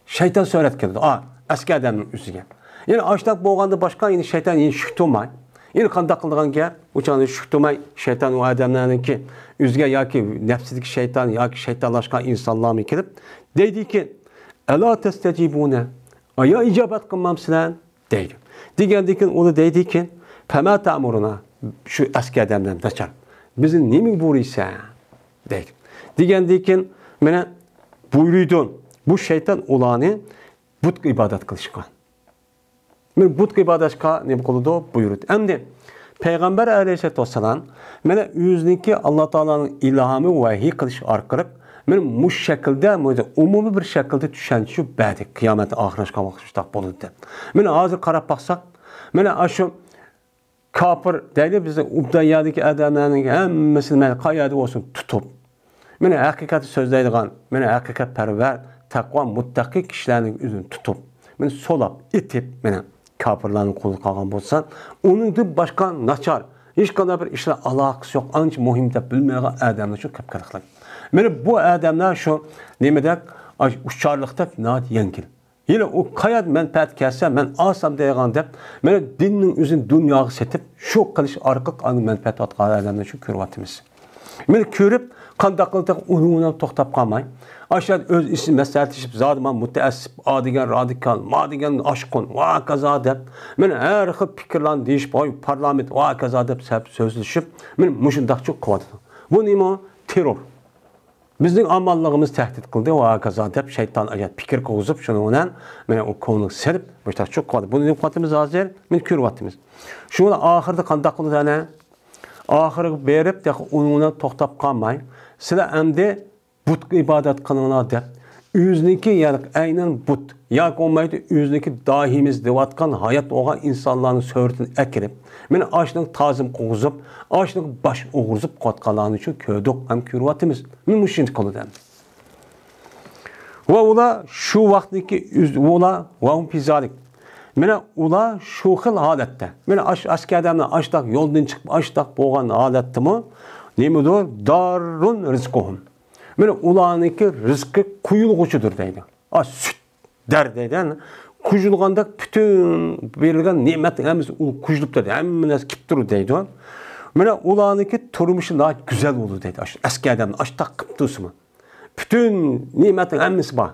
شەيتان سۈرەت كېلىدۇ. ئا، ئەسكى ئادەمنىڭ ئۆزىگە. يەنى ئاشتاق بولغاندا باشقا، يەنى شەيتان يەنە شۈك تۇرماي. يەنى قانداق قىلىدىغان گەپ؟ ئۇ چاغدا شۈك تۇرماي، شەيتان ئۇ ئادەملەرنىڭكى ئۆزىگە ياكى نەپسىدىكى شەيتان ياكى شەيتانلاشقان ئىنسانلارمۇ كېلىپ، دەيدىكى، ئەلا تەستەجىبۇنە، ئايا ئىجابەت قىلمامسىلەر؟ دەيدۇ. دېگەندىن كېيىن ئۇلار دەيدىكى، فەما تەمۇرۇنا، شۇ ئەسكى ئادەملەر ناچار. بىزنى نېمىگە بۇيرۇيسەن؟ دەيدۇ. دېگەندىن كېيىن مانا بۇيرۇيدۇ. بۇ شەيتان ئۇلارنى بۇتقا ئىبادەت قىلىشقا. مانا بۇتقا ئىبادەتكە نېمە قىلىدۇ؟ بۇيرۇيدۇ. ئەمدى پەيغەمبەر ئەلەيھىسسالاتۇ ۋەسسالام مانا ئۆزىنىڭكى ئاللا تائالانىڭ ئىلھامى ۋەھىي قىلىش ئارقىلىق مانا مۇشۇ شەكىلدە، مانا ئومۇمىي بىر شەكىلدە چۈشەنچە بەردى. قىيامەت ئاخىرلاشقان ۋاقىت شۇنداق بولىدۇ دەپ. مانا ھازىر قاراپ باقساق، مانا ئاشۇ كاپىر دەيلى، بىز ئوبدان يەردىكى ئادەملەرنىڭ ھەممىسىنى مەيلى قايەردە بولسۇن تۇتۇپ، مانا ھەقىقەتنى سۆزلەيدىغان، مانا ھەقىقەتپەرۋەر، تەقۋا، مۇتتەقى كىشىلەرنىڭ ئۆزىنى تۇتۇپ، مانا سولاپ، ئېتىپ، مانا كاپىرلارنىڭ قولىدا قالغان بولسا، ئۇنىڭدىن باشقا ناچار، ھېچقانداق بىر ئىشلار ئالاقىسى يوق، ئانچە مۇھىم دەپ بىلمەيدىغان ئادەملەر شۇ قىلىپ قېلىقلىق. مانا بۇ ئادەملەر شۇ نېمىدەك، ئاش-، ئۇچارلىقتەك ناھايىتى يەڭگىل. يەنە ئۇ قايەردە مەنپەئەت كەلسە، مەن ئالسام دەيدىغان دەپ، مانا دىننىڭ ئۆزىنى دۇنياغا سېتىپ، شۇ قىلىش ئارقىلىق ئاندىن مەنپەئەت ئالىدىغان ئادەملەرنى شۇ كۆرۈۋاتىمىز. مانا كۆرۈپ، قانداق قىلدى، ئۇنىڭ بىلەن توختاپ قالماي، ئاشۇ يەردە ئۆز ئىچىدە مەسلىھەتلىشىپ، زادى مانا مۇتەئەسسىپ، ئا دېگەن رادىكال، ما دېگەن ئاشقۇن، ۋە ھاكازا دەپ، مانا ھەر خىل پىكىرلارنى دېيىشىپ، ۋاي پارلامېنت، ۋە ھاكازا دەپ سەپ سۆزلىشىپ، مانا مۇشۇنداقچە قىلىۋاتىدۇ. بۇ نېمە؟ تېررور. بىزنىڭ ئامانلىقىمىز تەھدىت قىلدى، ۋە ھاكازا دەپ شەيتان ئايات پىكىر قىلغۇزۇپ، شۇنىڭ بىلەن مانا ئۇ كوڭلىغا سېلىپ، مۇشۇنداق چوقۇۋاتىدۇ. بۇنى نېمە قىلىۋاتىمىز ھازىر؟ مانا كۆرۈۋاتىمىز. شۇ بىلەن ئاخىرىدا قانداق قىلىدۇ ئەنە؟ ئاخىرىغا بېرىپ، تېخى ئۇنىڭ بىلەن توختاپ قالماي، سىلەر ئەمدى بۇتقا ئىبادەت قىلىڭلار دەپ، ئۆزىنىڭكى، يەنى ئەينەن بۇت ياكى بولمايدۇ، ئۆزىنىڭكى داھىيمىز دەۋاتقان ھايات بولغان ئىنسانلارنىڭ سۈرىتىنى ئەكىرىپ، مانا ئاشۇنىڭ تازىمۇ قىلغۇزۇپ، ئاشۇنىڭ باش ئوغرىزىپ قىلىۋاتقانلارنى شۇ كۆردۇق ھەم كۆرۈۋاتىمىز. مانا مۇشۇنى قىلىدۇ ئەمدى. ۋە ئۇلار شۇ ۋاقىتتىكى ئۆز-، ئۇلار ۋە ھۇم فى زالىك. مانا ئۇلار شۇ خىل ھالەتتە. مانا ئاش-، ئەسكى ئادەملەر ئاشتاق يولدىن چىقىپ، ئاشتاق بولغان ھالەتتىمۇ نېمىدۇر؟ داررۇن رىزقۇھۇم. مانا ئۇلارنىڭكى رىزقى قۇيۇلغۇچىدۇر دەيدۇ. ئا، سۈت، دەر دەيدۇ. قۇيۇلغاندەك پۈتۈن بېرىلگەن نېمەتنىڭ ھەممىسى ئۇ قۇيۇلۇپ تۇرىدۇ. ھەممە نەرسە كېلىپ تۇرىدۇ دەيدۇ. مانا ئۇلارنىڭكى تۇرمۇشى ناھايىتى گۈزەل بولىدۇ دەيدۇ. ئاشۇ ئەسكى ئادەمنى ئاشتاق قىلىپ تۇرسىمۇ. پۈتۈن نېمەتنىڭ ھەممىسى بار.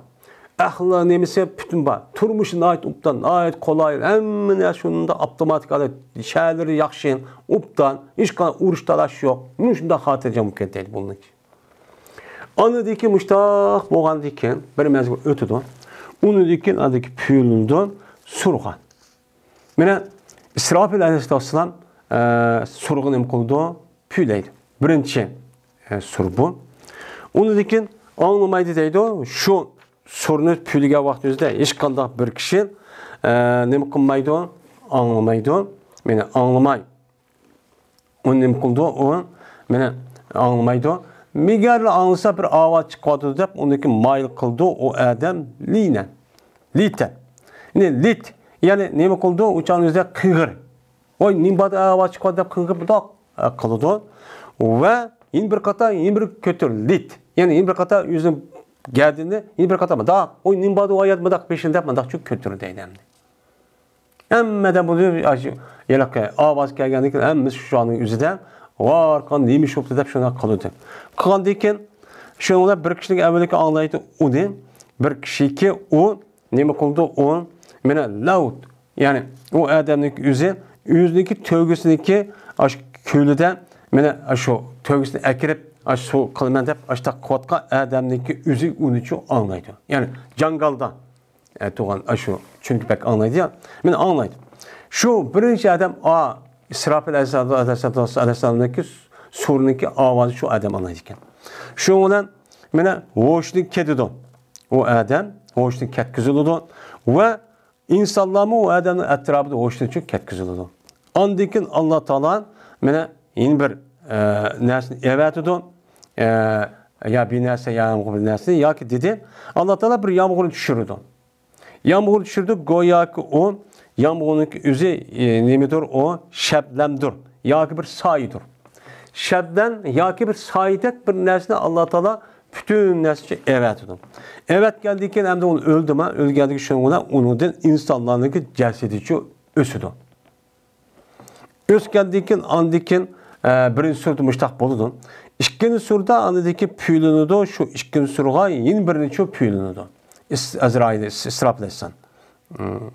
ئەخلاق نېمىسى پۈتۈن بار. تۇرمۇشى ناھايىتى ئوبدان، ناھايىتى قولايلىق. ھەممە نەرسە شۇنداق ئاپتوماتىك ھالەت. شەھەرلىرى ياخشى، ئوبدان، ھېچقانداق ئۇرۇش تالاش يوق. مۇشۇنداق خاتىرجەم بولۇپ كەتتى دەيدۇ بۇنىڭ. ئاندىن كېيىن مۇشتاق بولغاندىن كېيىن بىر مەزگىل ئۆتىدۇ. ئۇنىڭدىن كېيىن ئاندىكى پۈۋلىنىدۇ سۇرغا. مانا ئىسراپىل ئەلەيھىسسالام، ئە، سۇرغا نېمە قىلىدۇ؟ پۈۋلەيدۇ. بىرىنچى، ئە، سۇر بۇ. ئۇنىڭدىن كېيىن ئاڭلىمايدۇ دەيدۇ. شۇ سۇرنى پۈۋلىگەن ۋاقتىمىزدا ھېچقانداق بىر كىشى، ئە، نېمە قىلمايدۇ؟ ئاڭلىمايدۇ. مانا ئاڭلىماي. ئۇ نېمە قىلىدۇ؟ ئۇ مانا ئاڭلىمايدۇ. مېگەرلا ئاڭلىسا بىر ئاۋاز چىقىۋاتىدۇ دەپ ئۇنىڭكى مايىل قىلىدۇ ئۇ ئادەم لىنە. لىتە. يەنى لىت. يەنى نېمە قىلىدۇ؟ ئۇ چاغنىڭ ئۆزىدە قىغىر. ۋاي، نېمە بار ئاۋاز چىقىۋاتىدۇ دەپ قىغىر بۇنداق، ئە، قىلىدۇ. ۋە يەنە بىر قاتا، يەنە بىر كۆتۈر، لىت. يەنى يەنە بىر قاتا ئۆزىنىڭ گەدىنى، يەنە بىر قاتا مۇنداق. ۋاي، نېمە بار ئۇ ئايەت مۇنداق بېشىنى دەپ مۇنداق چۈ كۆتۈر دەيدۇ ئەمدى. ھەممىدىن بۇنى ئاشۇ ھېلىقى ئاۋاز كەلگەندىن كېيىن ھەممىسى شۇنىڭ ئۆزىدە ۋارقىرا نېمە ئىش بوپتۇ دەپ شۇنداق قىلىدۇ. قىلغاندىن كېيىن شۇنىڭ بىلەن بىر كىشىنىڭ ئەۋۋەلكى ئاڭلايدۇ ئۇنى، بىر كىشىكى ئۇ نېمە قىلىدۇ؟ ئۇ مانا لەۋت، يەنى ئۇ ئادەمنىڭ ئۆزى ئۆزىنىڭكى تۆگىسىنىڭكى ئاشۇ كۆلىدە مانا شۇ تۆگىسىنى ئەكىرىپ ئاشۇ سۇ قىلىمەن دەپ ئاشۇنداق قىلىۋاتقان ئادەمنىڭكى ئۆزى ئۇنىچۇ ئاڭلايدۇ. يەنى جاڭگالدا ئە، تۇغان، ئاشۇ، چۈنكى بەك ئاڭلايدۇ يا. مانا ئاڭلايدۇ. شۇ بىرىنچى ئادەم، ئا، ئىسراپىل ئەلەيھىسسالام، ئەلەيھىسسالامنىڭكى سۇرنىڭكى ئاۋازى شۇ ئادەم ئاڭلايدىكەن. شۇنىڭ بىلەن مانا ھوشىدىن كېتىدۇ. ئۇ ئادەم ھوشىدىن كەتكۈزۈلىدۇ ۋە ئىنسانلارمۇ ئۇ ئادەمنىڭ ئەتراپىدا ھوشىدىن چۈشۈپ كەتكۈزۈلىدۇ. ئاندىن كېيىن ئاللا تائالا مانا يەنە بىر، ئە، نەرسىنى ئەۋەتىدۇ. ئە، يا بىر نەرسە، يا بىر نەرسە، ياكى دېدى، ئاللا تائالا بىر يامغۇرنى چۈشۈرىدۇ. يامغۇر چۈشۈرىدۇ، گوياكى ئۇ يامغۇرنىڭكى ئۆزى، ئى، نېمىدۇر؟ ئۇ شەبنەمدۇر ياكى بىر سايىدۇر. شەبنەم ياكى بىر سايىدەك بىر نەرسىنى ئاللا تائالا پۈتۈن نەرسىنى ئەۋەتىدۇ. ئەۋەتكەندىن كېيىن ئەمدى ئۇ ئۆلدىمۇ؟ ئۆلگەندىن كېيىن شۇنىڭ بىلەن ئۇنىڭدىن ئىنسانلارنىڭكى جەسىتىچۇ ئۆسىدۇ. ئۆسكەندىن كېيىن، ئاندىن كېيىن، ئە، بىرىنچى سۈرىدە مۇشتاق بولىدۇ. ئىككىنچى سۈرىدە ئاندىن كېيىن پۈيلىنىدۇ، شۇ ئىككىنچى سۈرىگە يەنە بىرىنچى پۈيلىنىدۇ. ئىس-، ئەزرائىل، ئىس-، ئىسراپىل ئەلەيھىسسالام. مم.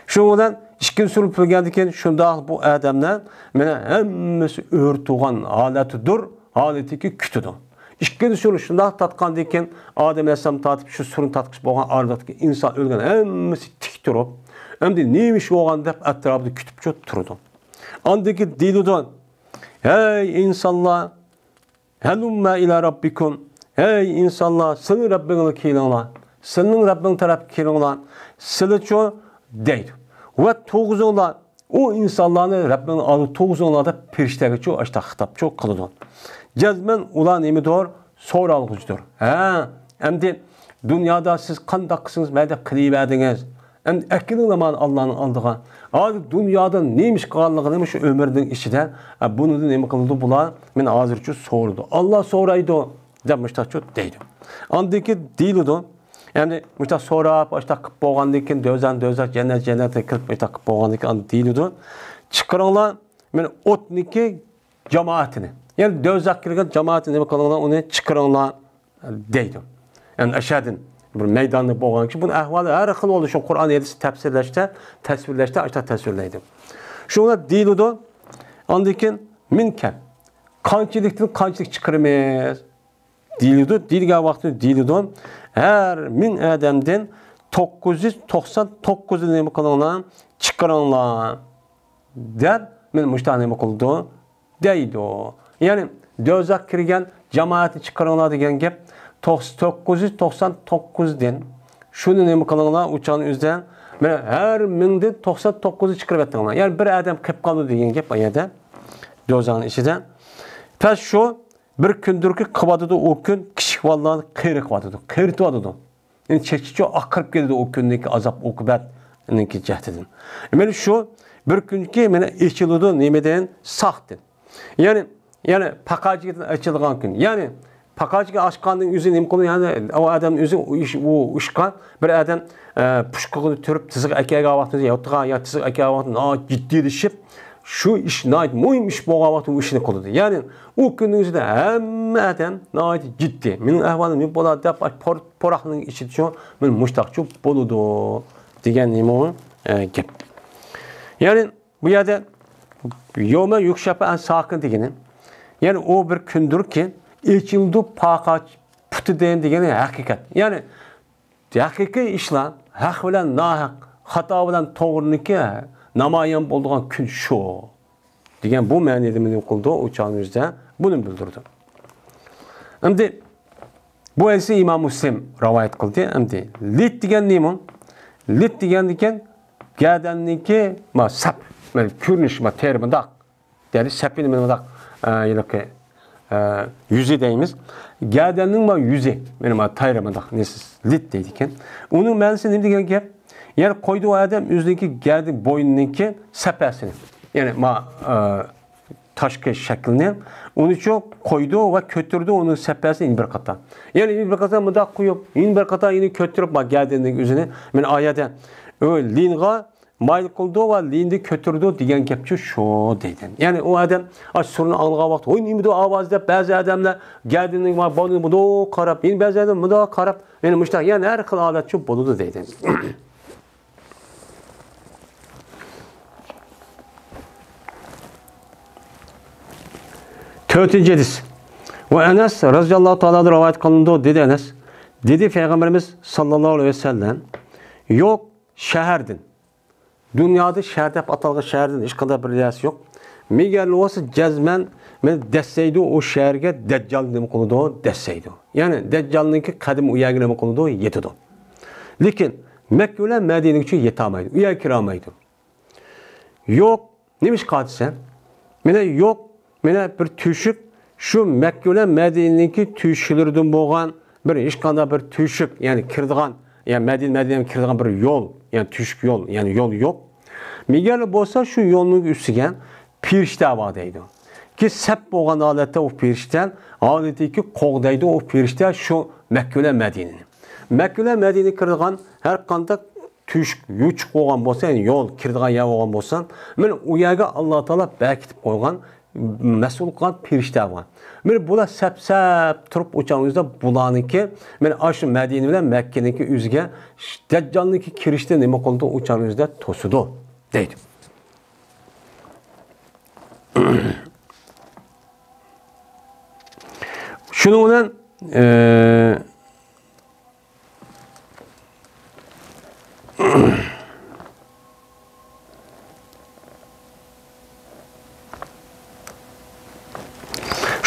شۇنىڭ بىلەن ئىككىنچى سۈرە پۈتكەندىن كېيىن شۇنداق بۇ ئادەملەر مانا ھەممىسى ئۆرە تۇرغان ھالەتتىدۇر، ھالىتىگە كۈتىدۇ. ئىككىنچى سۈرە شۇنداق تارتقاندىن كېيىن ئادەم ئەلەيھىسسالام تارتىپ شۇ سۈرىنى تارتقۇچە بولغان ئارىلىقتىكى ئىنسان ئۆلگەن ھەممىسى تىك تۇرۇپ، ئەمدى نېمە ئىش بولغان دەپ ئەتراپىدا كۈتۈپ تۇرىدۇ. ئاندىن كېيىن دېيىلىدۇ، ھەي ئىنسانلار، ھەلۇممە ئىلە رەببىكۇم، ھەي ئىنسانلار، سىلى رەببىڭلار كېلىڭلار، سىلىنىڭ رەببىڭ تەرەپكە كېلىڭلار، سىلىچۇ دەيدۇ. ۋە تۇرغۇزۇڭلار، ئۇ ئىنسانلارنى رەببىڭنىڭ ئالدىغا تۇرغۇزۇڭلار دەپ پەرىشتىگىچۇ ئاشتا خىتابچۇ قىلىدۇ. جەزمەن ئۇلار نېمىدۇر؟ سورالغۇچىدۇر. ھە، ئەمدى دۇنيادا سىز قانداق قىلسىڭىز مەندەك قىلىۋەردىڭىز. ئەمدى ئەكېلىڭلار مانا ئاللانىڭ ئالدىغا. ھازىر دۇنيادا نېمە ئىش قىلغانلىقىنى شۇ ئۆمرىنىڭ ئىچىدە، ئە، بۇنىڭدىن نېمە قىلىدۇ بۇلار؟ مېنى ھازىرچۇ سورىدى. ئاللا سورايدۇ دەپ مۇشتاقچۇ دەيدۇ. ئاندىن كېيىن دېيىلىدۇ. يەنى مۇشتاق سوراپ، ئاشتاق قىلىپ بولغاندىن كېيىن دۆزەخ، دۆزەخ، جەننەت، جەننەتكە كىرىپ مۇشتاق قىلىپ بولغاندىن كېيىن ئاندىن دېيىلىدۇ. چىقىرىڭلار، مېنى ئوتنىڭكى جامائىتىنى. يەنى دۆزەخكە كىرگەن جامائەتنى نېمە قىلىڭلار، ئۇنى چىقىرىڭلار دەيدۇ. يەنى ئەشەدىن بىر مەيداندا بولغان كىشى، بۇنىڭ ئەھۋالى ھەر خىل بولىدۇ. شۇ قۇرئان ھەدىس تەپسىرلەشتە، تەسۋىرلەشتە ئاشتا تەسۋىرلەيدۇ. شۇڭا دېيىلىدۇ. ئاندىن كېيىن مىن كەم. قانچىلىكتىن قانچىلىك چىقىرىمىز؟ دېيىلىدۇ، دېيىلگەن ۋاقىتتا دېيىلىدۇ، ھەر مىڭ ئادەمدىن توققۇز يۈز توقسان توققۇزىنى نېمە قىلىڭلار، چىقىرىڭلار دەپ، مېنى مۇشتاق نېمە قىلىدۇ دەيدۇ. يەنى دۆزەخكە كىرگەن جامائەتنى چىقىرىڭلار دېگەن گەپ، توقس-، توققۇز يۈز توقسان توققۇزدىن شۇنى نېمە قىلىڭلار، ئۇ چاغنىڭ ئۆزىدە مانا ھەر مىڭدىن توقسان توققۇزنى چىقىرىۋەتتىڭلار. يەنى بىر ئادەم قېلىپ قالىدۇ دېگەن گەپ ئۇ يەردە، دۆزەخنىڭ ئىچىدە. پەس شۇ بىر كۈندۇركى قىلىۋاتىدۇ، ئۇ كۈن كىچىك بالىلارنى قېرى قىلىۋاتىدۇ، قېرىتىۋاتىدۇ. يەنى چېچىچۇ ئاقىرىپ كېتىدۇ ئۇ كۈننىڭكى ئازاب ئوقۇبەتنىڭكى جەھىتىدىن. مانا شۇ بىر كۈنكى مانا ئېچىلىدۇ نېمىدىن؟ ساقتىن. يەنى، يەنى پاقاچىكىدىن ئېچىلغان كۈن. يەنى پاقاچىكى ئاچقاندىن ئۆزى نېمە قىلىدۇ؟ يەنى ئۇ ئادەم ئۆزى ئۇ ئىش، ئۇ ئىشقا بىر ئادەم، ئە، پۇشقىغىنى تۈرۈپ تىزىغا ئەكەلگەن ۋاقتىدا ياتىدىغان يا تىزىغا ئەكەلگەن ۋاقتىدا ناھايىتى جىددىيلىشىپ، شۇ ئىش ناھايىتى مۇھىم ئىش بولغان ۋاقىتتا ئۇ ئىشنى قىلىدۇ. يەنى ئۇ كۈننىڭ ئۆزىدە ھەممە ئادەم ناھايىتى جىددىي. مېنىڭ ئەھۋالىم نېمە بولار دەپ، پور-، پوراقنىڭ ئىچىدىچۇ مانا مۇشتاقچۇ بولىدۇ دېگەن نېمە ئۇ، ئە، گەپ. يەنى بۇ يەردە يومە يۇكشەپە ئەن ساقىن دېگىنى، يەنى ئۇ بىر كۈندۇركى ئېچىلىدۇ پاقاچ پۇتىدىن دېگىنى ھەقىقەت. يەنى ھەقىقىي ئىشلار، ھەق بىلەن ناھەق، خاتا بىلەن توغرىنىڭكى نامايان بولىدىغان كۈن شۇ دېگەن بۇ مەنىدە نېمە قىلىدۇ؟ ئۇ چاغنىڭ ئۆزىدە بۇنى بىلدۈرىدۇ. ئەمدى بۇ ھەدىسنى ئىمام مۇسلىم رىۋايەت قىلدى. ئەمدى لىت دېگەن نېمە؟ لىت دېگەن دېگەن گەدەننىڭكى ما سەپ، مانا كۆرۈنۈش، ما تېرە مۇنداق. يەنى سەپىنى مانا مۇنداق، ئە، ھېلىقى، ئە، يۈزى دەيمىز. گەدەننىڭ ما يۈزى، مانا ما تايرى مۇنداق نېسى لىت دەيدىكەن. ئۇنىڭ مەنىسى نېمە دېگەن گەپ؟ يەنى قويدى ئۇ ئادەم ئۆزىنىڭكى گەدە بوينىنىڭكى سەپەسىنى. يەنى ما، ئە، تاشقى شەكلىنى ئۇنىچۇ قويدى ۋە كۆتۈردى ئۇنىڭ سەپەسىنى يەنە بىر قاتا. يەنى يەنە بىر قاتا مۇنداق قويۇپ، يەنە بىر قاتا يەنە كۆتۈرۈپ، ما گەدىنىڭ ئۆزىنى. مانا ئايەتتە ئۇ لىنغا مايىل قىلدى ۋە لىننى كۆتۈردى دېگەن گەپچۇ شۇ دەيدۇ. يەنى ئۇ ئادەم ئاشۇ سۈرىنى ئاڭلىغان ۋاقىتتا، ۋاي نېمىدۇ ئاۋازى دەپ بەزى ئادەملەر گەدىنىڭ ما بوينىغا مۇنداق قاراپ، يەنە بەزى ئادەم مۇنداق قاراپ، يەنى مۇشۇنداق، يەنى ھەر خىل ھالەتچۇ بولىدۇ دەيدۇ. تۆتىنچى ھەدىس. ۋە ئەنەس رەزىياللاھۇ تائالا رىۋايەت قىلىنىدۇ، دېدى ئەنەس. دېدى پەيغەمبىرىمىز ساللاللاھۇ ئەلەيھى ۋەسەللەم، يوق شەھەردىن، دۇنيادا شەھەر دەپ ئاتالغان شەھەردىن ھېچقانداق بىر نەرسە يوق. مەگەر بولسا جەزمەن مېنى دەسسەيدۇ، ئۇ شەھەرگە دەججال نېمە قىلىدۇ، دەسسەيدۇ. يەنى دەججالنىڭكى قەدىمى ئۇ يەرگە نېمە قىلىدۇ، يېتىدۇ. لېكىن مەككە بىلەن مەدىنىگىچە يېتەلمەيدۇ، ئۇ يەرگە كىرەلمەيدۇ. يوق، نېمە ئىش قىلىسەن؟ مانا يوق، مانا بىر تۆشۈك، شۇ مەككە بىلەن مەدىنىنىڭكى تۆشۈكلىرىدىن بولغان بىر ھېچقانداق بىر تۆشۈك، يەنى كىرىدىغان، يەنى مەدىنە، مەدىنىگە كىرىدىغان بىر يول، يەنى تۆشۈك يول، يەنى يول يوق. مەگەر بولسا شۇ يولنىڭ ئۈستىگە پېرىشتە بار دەيدۇ. كى سەپ بولغان ھالەتتە ئۇ پېرىشتە ھالىتىكى قوغدايدۇ ئۇ پېرىشتە شۇ مەككە بىلەن مەدىنىنى. مەككە بىلەن مەدىنىگە كىرىدىغان ھەر قانداق تۆشۈك يوچۇق بولغان بولسا، يەنى يول كىرىدىغان يەر بولغان بولسا، مانا ئۇ يەرگە ئاللا تائالا بەركىتىپ قويغان، مەسئۇل قىلغان پېرىشتە بار. مانا بۇلار سەپ-سەپ تۇرۇپ ئۇچان ئۆزىدە بۇلارنىڭكى، مانا ئاشۇ مەدىنە بىلەن مەككىنىڭكى ئۆزىگە دەججالنىڭكى كىرىشتە نېمە قىلىدۇ، ئۇچان ئۆزىدە توسىدۇ دەيدۇ. شۇنىڭ بىلەن، ئە،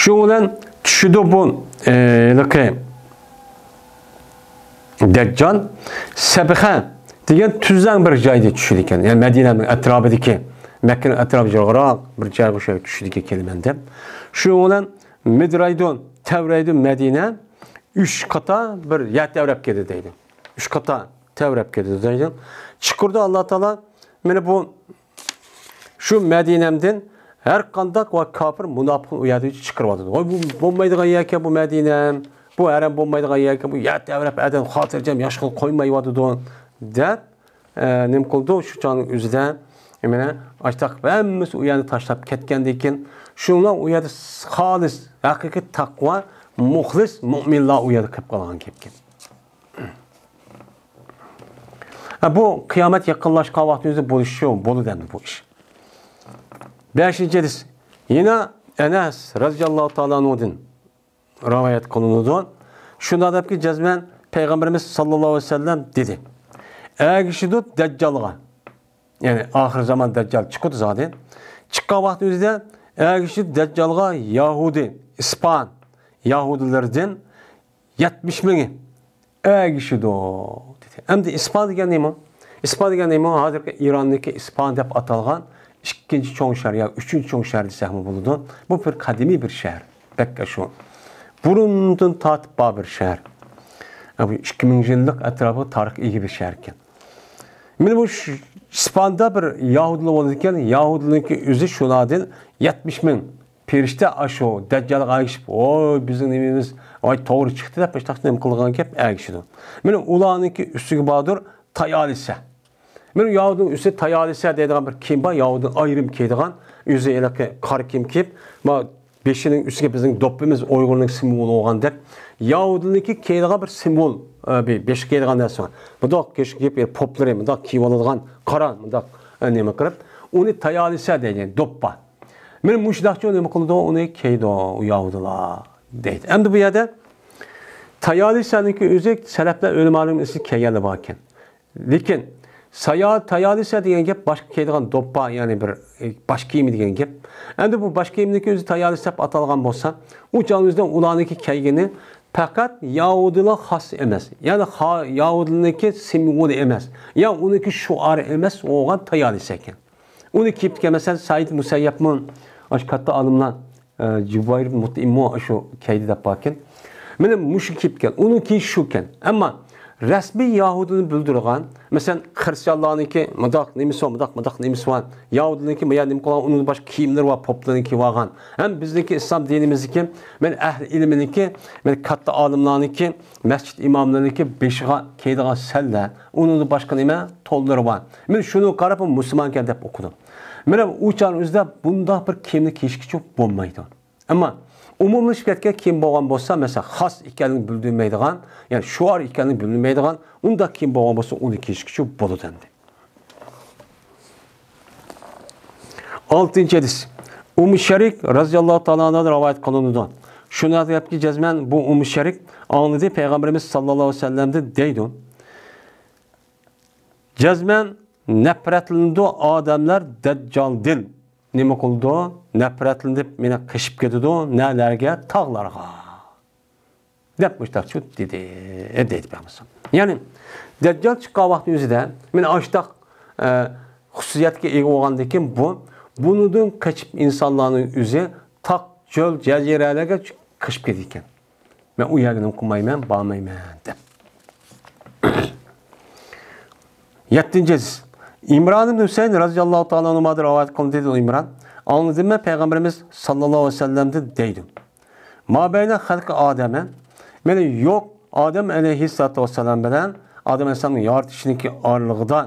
شۇنىڭ بىلەن چۈشىدۇ بۇ، ئە، ھېلىقى دەججال سەبخە دېگەن تۈزلەڭ بىر جايدا چۈشىدۇ ئىكەن. يەنى مەدىنەنىڭ ئەتراپىدىكى، مەككىنىڭ ئەتراپى يىراقراق بىر جايغا شۇ چۈشىدىكەن كېلىمەن دەپ. شۇنىڭ بىلەن مىدرايدۇ، تەۋرەيدۇ مەدىنە ئۈچ قاتا بىر يەر تەۋرەپ كېتىدۇ دەيدۇ. ئۈچ قاتا تەۋرەپ كېتىدۇ دەيدۇ. چىقىرىدۇ ئاللا تائالا. مانا بۇ شۇ مەدىنەمدىن ھەر قانداق ۋە كاپىر مۇناپىقنى ئۇ يەردىن چىقىرىۋاتىدۇ. ۋاي، بۇ بولمايدىغان يەركەن بۇ مەدىنەم. بۇ ھەرەم بولمايدىغان يەركەن. بۇ يەر تەۋرەپ ئادەم خاتىرجەم ياشىغىلى قويمايۋاتىدۇ دەپ، ئە، نېمە قىلىدۇ؟ شۇ چاغنىڭ ئۆزىدە، مانا، ئاشتاق ھەممىسى ئۇ يەرنى تاشلاپ كەتكەندىن كېيىن، شۇنىڭ ئۇ يەردە خالىس، ھەقىقىي تەقۋا، مۇخلىس مۆمىنلار ئۇ يەردە قېلىپ قالغان گەپكەن. ھە، بۇ قىيامەت يېقىنلاشقان ۋاقتىمىزدا بولۇشى بولىدۇ ئەمدى بۇ ئىش. بەشىنچى ھەدىس. يەنە ئەنەس رەزىياللاھۇ تائالا ئەنھۇدىن رىۋايەت قىلىنىدۇ. شۇنداق دەپكى، جەزمەن پەيغەمبىرىمىز ساللاللاھۇ ئەلەيھى ۋەسەللەم دېدى، ئەگىشىدۇ دەججالغا. يەنى ئاخىر زامان دەججال چىقىدۇ زادى. چىققان ۋاقتى ئۆزىدە ئەگىشىدۇ دەججالغا يەھۇدىي، ئىسپان يەھۇدىيلىرىدىن يەتمىش مىڭى ئەگىشىدۇ دېدى. ئەمدى ئىسپان دېگەن نېمە؟ ئىسپان دېگەن نېمە؟ ھازىرقى ئىراندىكى ئىسپان دەپ ئاتالغان ئىككىنچى چوڭ شەھەر ياكى ئۈچىنچى چوڭ شەھەر دېسەكمۇ بولىدۇ. بۇ بىر قەدىمىي بىر شەھەر. بەك شۇ. بۇرۇندىن تارتىپ بار بىر شەھەر. بۇ ئىككى مىڭ يىللىق ئەتراپىغا تارىخقا ئىگە بىر شەھەركەن. مانا بۇ ش-، ئىسپاندا بىر يەھۇدىيلار بولىدىكەن، يەھۇدىيلارنىڭكى ئۆزى شۇلاردىن يەتمىش مىڭ پېرىشتە ئاشۇ دەججالغا ئەگىشىپ، ۋوي، بىزنىڭ نېمىمىز، ۋاي، توغرا چىقتى دەپ، ئاشتاق نېمە قىلغان گەپ ئەگىشىدۇ. مانا ئۇلارنىڭكى ئۈستىگە باردۇر تايالىسە. مانا يەھۇدىينىڭ ئۈستى تايالىسە دەيدىغان بىر كىيىم بار، يەھۇدىينىڭ ئايرىم كىيىدىغان، ئۆزى ھېلىقى قارا كىيىم كىيىپ، ما بېشىنىڭ ئۈستىگە بىزنىڭ دوپپىمىز ئۇيغۇرنىڭ سىمۋولى بولغاندەك، يەھۇدىينىڭكى كىيىدىغان بىر سىمۋول، ئە، بى-، بېشىغا كىيىدىغان نەرسە بار. مۇنداق كىيىش كىيىپ، ئە، پوپلىرى مۇنداق كىيىۋالىدىغان، قارا، مۇنداق، ئە، نېمە قىلىپ، ئۇنى تايالىسە دەيدۇ، دوپپا. مانا مۇشۇنداقچۇ نېمە قىلىدۇ، ئۇنى كىيىدۇ، ئۇ يەھۇدىيلار دەيدۇ. ئەمدى بۇ يەردە تايالىسەنىڭكى ئۆزى سەلەفلەر ئۆلىمالىرىنىڭ ئىسمى كەلگەنلەر باركەن. لېكىن سايا-، تايالىسە دېگەن گەپ باشقا كىيىدىغان دوپپا، يەنى بىر، ئى، باش كىيىمى دېگەن گەپ. ئەمدى بۇ باش كىيىمنىڭكى ئۆزى تايالىسە دەپ ئاتالغان بولسا، ئۇ چاغنىڭ ئۆزىدە ئۇلارنىڭكى كىيگىنى پەقەت يەھۇدىيلار خاس ئەمەس، يەنى خا-، يەھۇدىيلارنىڭكى سىمۋولى ئەمەس، يا ئۇنىڭكى شوئارى ئەمەس بولغان تايالىسە ئىكەن. ئۇنى كىيىپتىكەن، مەسىلەن، سەئىد مۇسەييەبمۇ، ئاشۇ كاتتا ئالىملار، ئە، جۇبەير مۇتئىممۇ ئاشۇ كىيدى دەپ باركەن. مانا مۇشۇ كىيىپكەن، ئۇنىڭ كىيىشى شۇكەن. ئەمما رەسمىي يەھۇدىينى بىلدۈرىدىغان، مەسىلەن، خىرىستىيانلارنىڭكى مۇنداق نېمىسى بار، مۇنداق، مۇنداق نېمىسى بار. يەھۇدىينىڭكى ما يا نېمە قىلغان، ئۇنىڭدىن باشقا كىيىملىرى بار، پوپلىرىنى كىيىۋالغان. ھەم بىزنىڭكى ئىسلام دىنىمىزدىكى، مانا ئەھلى ئىلمىنىڭكى، مانا كاتتا ئالىملارنىڭكى، مەسچىت ئىماملىرىنىڭكى بېشىغا كىيىدىغان سەللە، ئۇنىڭدىن باشقا نېمە؟ تونلىرى بار. مانا شۇنى قاراپ، بۇ مۇسۇلمانكەن دەپ ئوقۇدۇم. مانا ئۇ چاغنىڭ ئۆزىدە بۇنداق بىر كىيىمنى كىيىشكىچە بولمايدۇ. ئەمما ئومۇملىشىپ كەتكەن كىيىم بولغان بولسا، مەسىلەن، خاس ئىكەنلىكىنى بىلدۈرمەيدىغان، يەنى شوئار ئىكەنلىكىنى بىلدۈرمەيدىغان ئۇنداق كىيىم بولغان بولسا، ئۇنى كىيىشكىچە بولىدۇ ئەمدى. ئالتىنچى ھەدىس. ئۇممۇ شەرىك رەزىياللاھۇ تائالا ئەنھادىن رىۋايەت قىلىنىدۇ. شۇنداق دەپكى، جەزمەن بۇ ئۇممۇ شەرىك ئاڭلىدى، پەيغەمبىرىمىز ساللاللاھۇ ئەلەيھى ۋەسەللەمدىن دەيدۇ. جەزمەن نەپرەتلىنىدۇ ئادەملەر دەججالدىن. نېمە قىلىدۇ؟ نەپرەتلىنىپ مېنى قېچىپ كېتىدۇ. نەلەرگە؟ تاغلارغا. دەپ مۇشتاقچۇ دېدى، دەيدۇ پەيغەمبەر. يەنى دەججال چىققان ۋاقىتنىڭ ئۆزىدە مانا ئاشتاق، ئە، خۇسۇسىيەتكە ئىگە بولغاندىن كېيىن بۇ، بۇنىڭدىن قېچىپ ئىنسانلارنىڭ ئۆزى تاغ، چۆل، جەزىرەلەرگە قېچىپ كېتىدىكەن. مەن ئۇ يەرگە نېمە قىلمايمەن، بارمايمەن دەپ. يەتتىنچى ھەدىس. ئىمران ئىبن ھۈسەيىن رەزىياللاھۇ تائالا ئەنھۇمادىن رىۋايەت قىلىندى، دېدى ئىمران. ئاڭلىدىم مەن پەيغەمبىرىمىز ساللاللاھۇ ئەلەيھى ۋەسەللەمدىن دەيدۇ. ما بەينە خەلقى ئادەمە، مەنە يوق ئادەم ئەلەيھىسسالاتۇ ۋەسسالام بىلەن ئادەم ئەلەيھىسسالامنىڭ يارىتىشىنىڭكى ئارىلىقىدا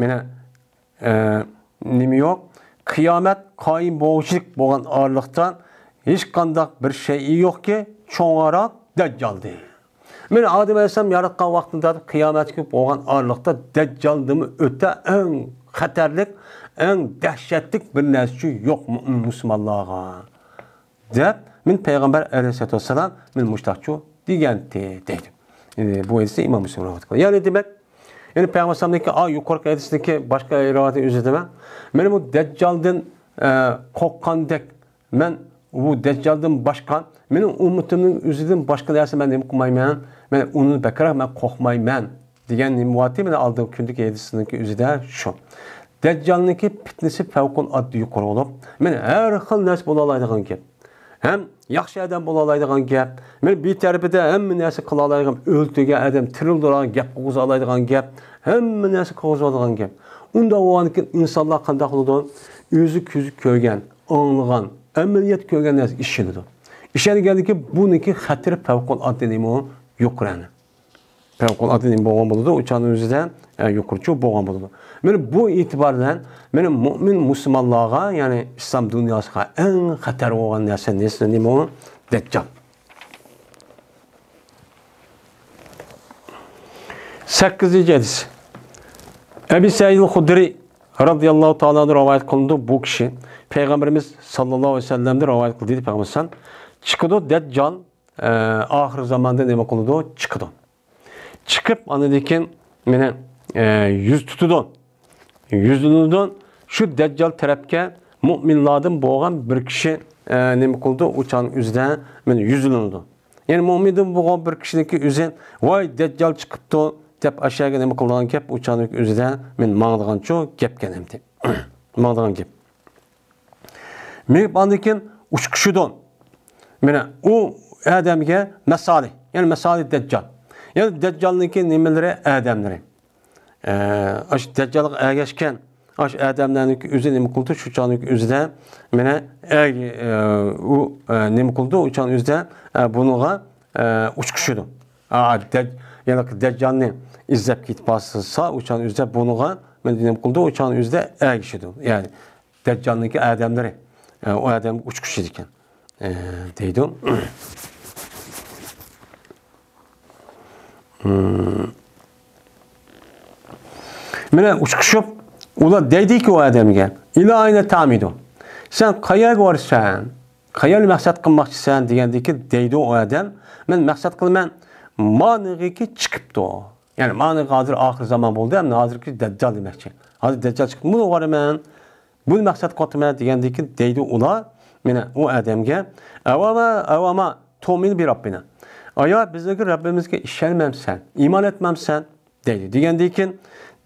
مەنە ئە، نېمە يوق؟ قىيامەت قايىم بولغۇچىلىك بولغان ئارىلىقتا ھېچقانداق بىر شەيئى يوقكى، چوڭراق دەججالدىن. مەن ئادەم ئەلەيھىسسالام ياراتقان ۋاقتىدا قىيامەتكە بولغان ئارىلىقتا دەججالدىنمۇ ئۆتە ئەڭ خەتەرلىك، ئەڭ دەھشەتلىك بىر نەرسىچۇ يوق مۇئمىن مۇسۇلمانلارغا. دەپ، مەن پەيغەمبەر ئەلەيھىسسالاتۇ ۋەسسالام مەن مۇشتاقچۇ دېگەنتى، دەيدۇ. يەنى بۇ ھەدىسنى ئىمام مۇسلىم رىۋايەت قىلغان. يەنى دېمەك، يەنى پەيغەمبەر ئەلەيھىسسالامدىكى، ئا، يۇقىرىقى ھەدىسنىڭكى باشقا رىۋايىتى ئۆزىدە مەن، مەن بۇ دەججالدىن، ئە، قورققاندەك، مەن بۇ دەججالدىن باشقا، مېنىڭ ئۈممىتىمنىڭ ئۆزىدىن باشقا نەرسە مەن نېمە قىلمايمەن، مەن ئۇنى بەكرەك مەن قورقمايمەن. دېگەن نېمە بارتى؟ مانا ئالدىنقى كۈندىكى ھەدىسنىڭكى ئۆزىدە شۇ. دەججالنىڭكى پىتنىسى پەۋقۇلئاددە يۇقىرى بولۇپ، مانا ھەر خىل نەرسە بولالايدىغان گەپ. ھەم ياخشى ئادەم بولالايدىغان گەپ. مانا بىر تەرىپىدە ھەممە نەرسە قىلالايدىغان، ئۆلتۈرگەن ئادەم تىرىلدۇرغان گەپ قىلغۇزالايدىغان گەپ. ھەممە نەرسە قىلغۇزىدىغان گەپ. ئۇنداق بولغاندىكىن ئىنسانلار قانداق بولىدۇ؟ ئۆزى كۆزى كۆرگەن، ئاڭلىغان، ئەمەلىيەتتە كۆرگەن نەرسىگە ئىشىنىدۇ. ئىشەنگەندىكىن بۇنىڭكى خەتىرى پەۋقۇلئاددە نېمە يۇقىرى. پەۋقۇلئاددە نېمە بولغان بولىدۇ؟ ئۇ چاغنىڭ ئۆزىدە، ئە، يۇقىرىچۇ بولغان بولىدۇ. مانا بۇ ئېتىبار بىلەن مانا مۇئمىن مۇسۇلمانلارغا، يەنى ئىسلام دۇنياسىغا ئەڭ خەتەر بولغان نەرسە نېسى نېمە ئۇ؟ دەججال. سەككىزىنچى ھەدىس. ئەبى سەئىد خۇدرى رەزىياللاھۇ تائالا ئەنھۇ رىۋايەت قىلىنىدۇ. بۇ كىشى پەيغەمبىرىمىز ساللاللاھۇ ئەلەيھى ۋەسەللەمدىن رىۋايەت قىلدى، دېدى پەيغەمبەر سەللەم. چىقىدۇ دەججال، ئە، ئاخىر زاماندا نېمە قىلىدۇ؟ چىقىدۇ. چىقىپ، ئاندىن كېيىن مېنى، ئە، يۈز تۇتىدۇ. يۈزلىنىدۇ. شۇ دەججال تەرەپكە مۇئمىنلاردىن بولغان بىر كىشى، ئە، نېمە قىلىدۇ؟ ئۇ چاغنىڭ ئۆزىدە مېنى يۈزلىنىدۇ. يەنى مۇئمىندىن بولغان بىر كىشىنىڭكى ئۆزى، ۋاي، دەججال چىقىپتۇ، دەپ ئاشۇ يەرگە نېمە قىلىدىغان گەپ، ئۇ چاغنىڭ ئۆزىدە مەن ماڭىدىغانچۇ گەپكەن ئەمدى. ماڭىدىغان گەپ. مېڭىپ ئاندىن كېيىن ئۇچقۇشىدۇ. مانا ئۇ ئادەمگە مەسالى، يەنى مەسالى دەججال. يەنى دەججالنىڭكى نېمىلىرى، ئادەملىرى. ئە، ئاشۇ دەججالغا ئەگەشكەن، ئاشۇ ئادەملەرنىڭكى ئۆزى نېمە قىلدى؟ شۇ چاغنىڭكى ئۆزىدە مانا ئەگ-، ئە، ئۇ، ئە، نېمە قىلدى؟ ئۇ چاغنىڭ ئۆزىدە، ئە، بۇنىڭغا، ئە، ئۇچقۇشىدۇ. ئا، دەج-، يەنى دەججالنى ئىزدەپ كېتىپ بارسا، ئۇ چاغنىڭ ئۆزىدە بۇنىڭغا مانا نېمە قىلدى؟ ئۇ چاغنىڭ ئۆزىدە ئەگىشىدۇ. يەنى دەججالنىڭكى ئادەملىرى، ئە، ئۇ ئادەمگە ئۇچقۇشىدىكەن، ئە، دەيدۇ. مم. مانا ئۇچقۇشۇپ، ئۇلار دەيدىكى ئۇ ئادەمگە، «ئىلە ئەينە تەئمىدۇ؟ سەن قەيەرگە بارىسەن؟ قەيەرنى مەقسەت قىلماقچىسەن؟» دېگەندىكى دەيدۇ ئۇ ئادەم، «مەن مەقسەت قىلىمەن، مانىغىكى چىقىپتۇ.» يەنى مانىغا ھازىر ئاخىر زامان بولدى، ئەمدى ھازىرقى دەججال دېمەكچى. ھازىر دەججال چىقىپ، مۇنى بارىمەن. بۇنى مەقسەت قىلىۋاتىمەن دېگەندىكىن دەيدۇ ئۇلار، مانا ئۇ ئادەمگە، «ئەۋەما، ئەۋەما تۇئمىنۇ بىرەببىنا؟ ئايا، بىزنىڭكى رەببىمىزگە ئىشەنمەمسەن، ئىمان ئەتمەمسەن؟» دەيدۇ. دېگەندىكىن،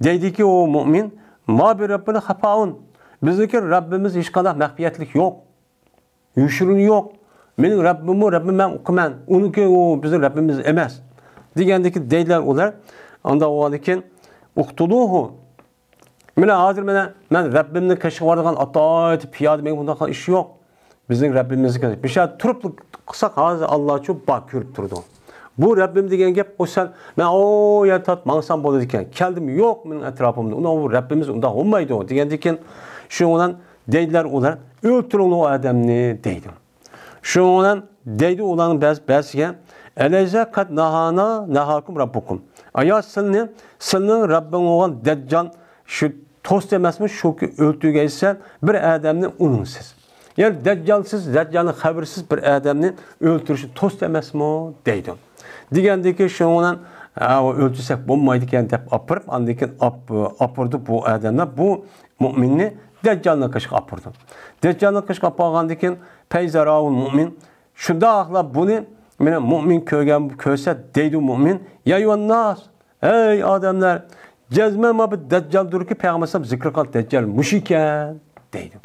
دەيدىكى ئۇ مۇئمىن، «ما بىرەببىنا خەفائۇن؟ بىزنىڭكى رەببىمىز ھېچقانداق مەخپىيەتلىك يوق. يوشۇرۇنى يوق. مېنىڭ رەببىممۇ رەببىم، مەن ئۇقىمەن. ئۇنىڭكى ئۇ بىزنىڭ رەببىمىز ئەمەس.» دېگەندىكى دەيدىلەر ئۇلار. ئانداق بولغاندىكىن، «ئۇقتۇلۇھۇ.» مانا ھازىر مانا مەن رەببىمنىڭ قېشىغا بارىدىغان ئاتايىتى پىيادە، مېنىڭ بۇنداق ئىش يوق. بىزنىڭ رەببىمىزگە بىشار تۇرۇپ قىلساق، ھازىر ئاللاچۇ بار، كۆرۈپ تۇرىدۇ. بۇ رەببىم دېگەن گەپ، ئۇ سەن، مەن ئۇ يەر تارت ماڭسام بولىدىكەن. كەلدىم، يوق مېنىڭ ئەتراپىمدا. ئۇنىڭ بۇ رەببىمىز ئۇنداق بولمايدۇ دېگەندىكىن، شۇنىڭ بىلەن دەيدىلەر ئۇلار، ئۆلتۈرۈڭلار ئۇ ئادەمنى دەيدۇ. شۇنىڭ بىلەن دەيدۇ ئۇلارنىڭ بەز-، بەزىسىگە، ئەلەيسە قەد ناھانا، ناھاكۇم رەببۇكۇم؟ ئايا سىلنى، سىلنىڭ رەببىڭ بولغان دەججال شۇ توستى ئەمەسمۇ؟ شۇكى ئۆلتۈرگەيسەن بىر ئادەمنى ئۇنىڭسىز. يەنى دەججالسىز، دەججالنىڭ خەۋىرىسىز بىر ئادەمنى ئۆلتۈرۈشى توستى ئەمەسمۇ؟ دەيدۇ. دېگەندىكىن شۇنىڭ بىلەن، ھە، ئۇ ئۆلتۈرسەك بولمايدىكەن دەپ ئاپىرىپ، ئاندىن كېيىن ئاپ-، ئاپىرىدۇ بۇ ئادەملەر بۇ مۇئمىننى دەججالنىڭ قېشىغا ئاپىرىدۇ. دەججالنىڭ قېشىغا ئاپارغاندىن كېيىن، پەيزا راھۇل مۇئمىن، شۇنداقلا بۇنى، مانا، مۇئمىن كۆرگەن، كۆرسە، دەيدۇ مۇئمىن، يا ئەييۇھەنناس، ئەي ئادەملەر، جەزمەن مانا بۇ دەججالدۇركى، پەيغەمبەر ئەلەيھىسسالام زىكىر قىلغان دەججال مۇشۇ ئىكەن، دەيدۇ.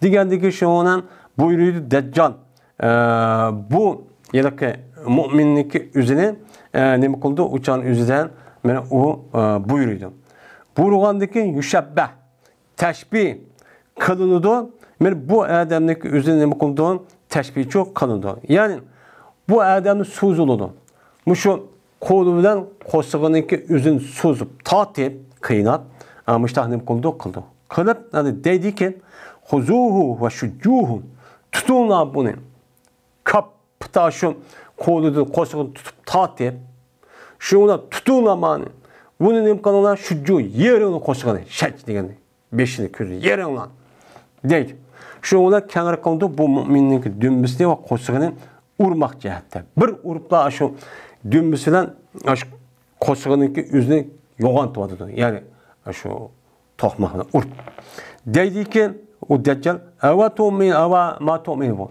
دېگەندىكىن شۇنىڭ بىلەن بۇيرۇيدۇ دەججال، ئە، بۇ ھېلىقى مۇئمىننىڭكى ئۆزىنى، ئە، نېمە قىلىدۇ؟ ئۇ چاغنىڭ ئۆزىدە مانا ئۇ، ئە، بۇيرۇيدۇ. بۇيرۇغاندىن كېيىن يۇشەببەھ، تەشبىھ قىلىنىدۇ. مانا بۇ ئادەمنىڭكى ئۆزىنى نېمە قىلىدۇ؟ تەشبىھچۇ قىلىنىدۇ. يەنى بۇ ئادەمنى سوزۇلىدۇ. مۇشۇ قولى بىلەن قورسىقىنىڭكى ئۆزىنى سوزۇپ، تارتىپ، قىيناپ، ئا، مۇشتاق نېمە قىلىدۇ؟ قىلىدۇ. قىلىپ، ئەنە دەيدىكەن، خۇزۇھۇ ۋە شۇججۇھۇ. تۇتۇڭلار بۇنى. كاپتا شۇ قولىدىن قورسىقىنى تۇتۇپ تارتىپ، شۇ بىلەن تۇتۇڭلار مانى. بۇنى نېمە قىلىڭلار؟ شۇججۇ، يېرىڭلار قورسىقىنى. شەج دېگەننى. بېشىنى، كۆزىنى يېرىڭلار دەيدۇ. شۇنىڭ بىلەن كەڭرى قىلىدۇ بۇ مۆمىننىڭكى دۈمبىسىنى ۋە قورسىقىنى ئۇرماق جەھەتتە. بىر ئۇرۇپلا شۇ دۈمبىسى بىلەن شۇ قورسىقىنىڭكى ئۆزىنى يوغانتىۋاتىدۇ. يەنى شۇ توقماق بىلەن ئۇرۇپ. دەيدىكەن ئۇ دەججال، ئەۋە تۇئمىن، ئەۋە ما تۇئمىن بۇ.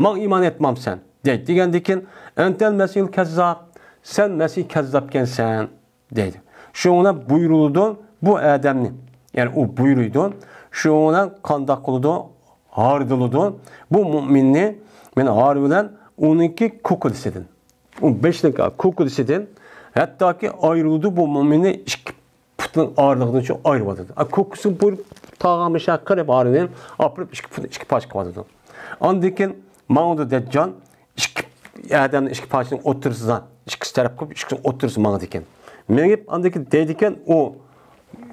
ماڭا ئىمان ئېيتمامسەن؟ دەيدۇ. دېگەندىكىن، ئەنتەل مەسىھىل كەززاب، سەن مەسىھ كەززابكەنسەن. دەيدۇ. شۇنىڭ بىلەن بۇيرۇلىدۇ بۇ ئادەمنى. يەنى ئۇ بۇيرۇيدۇ. شۇنىڭ بىلەن قانداق قىلىدۇ؟ ھاردىلىدۇ. بۇ مۆمىننى مانا ھار بىلەن ئۇنىڭكى كوكۇلىسىدىن. ئۇ بېشىنىڭ كوكۇلىسىدىن ھەتتاكى ئايرىلىدۇ بۇ مۆمىننى ئىككى پۇتنىڭ ئارىلىقىدىن شۇ ئايرىۋاتىدۇ. ئا، كوكۇسى بۇيرۇپ تاغا مۇشۇ قىلىپ ھارىنى ئاپىرىپ ئىككى پۇتنى ئىككى پارچە قىلىۋاتىدۇ. ئاندىن كېيىن ماڭىدۇ دەججال. ئىككى ئادەمنى ئىككى پارچىنىڭ ئوتتۇرىسىدا، ئىككىسى تەرەپ قىلىپ، ئىككىسىنىڭ ئوتتۇرىسىدا ماڭىدىكەن. مېڭىپ، ئاندىن كېيىن دەيدىكەن، ئۇ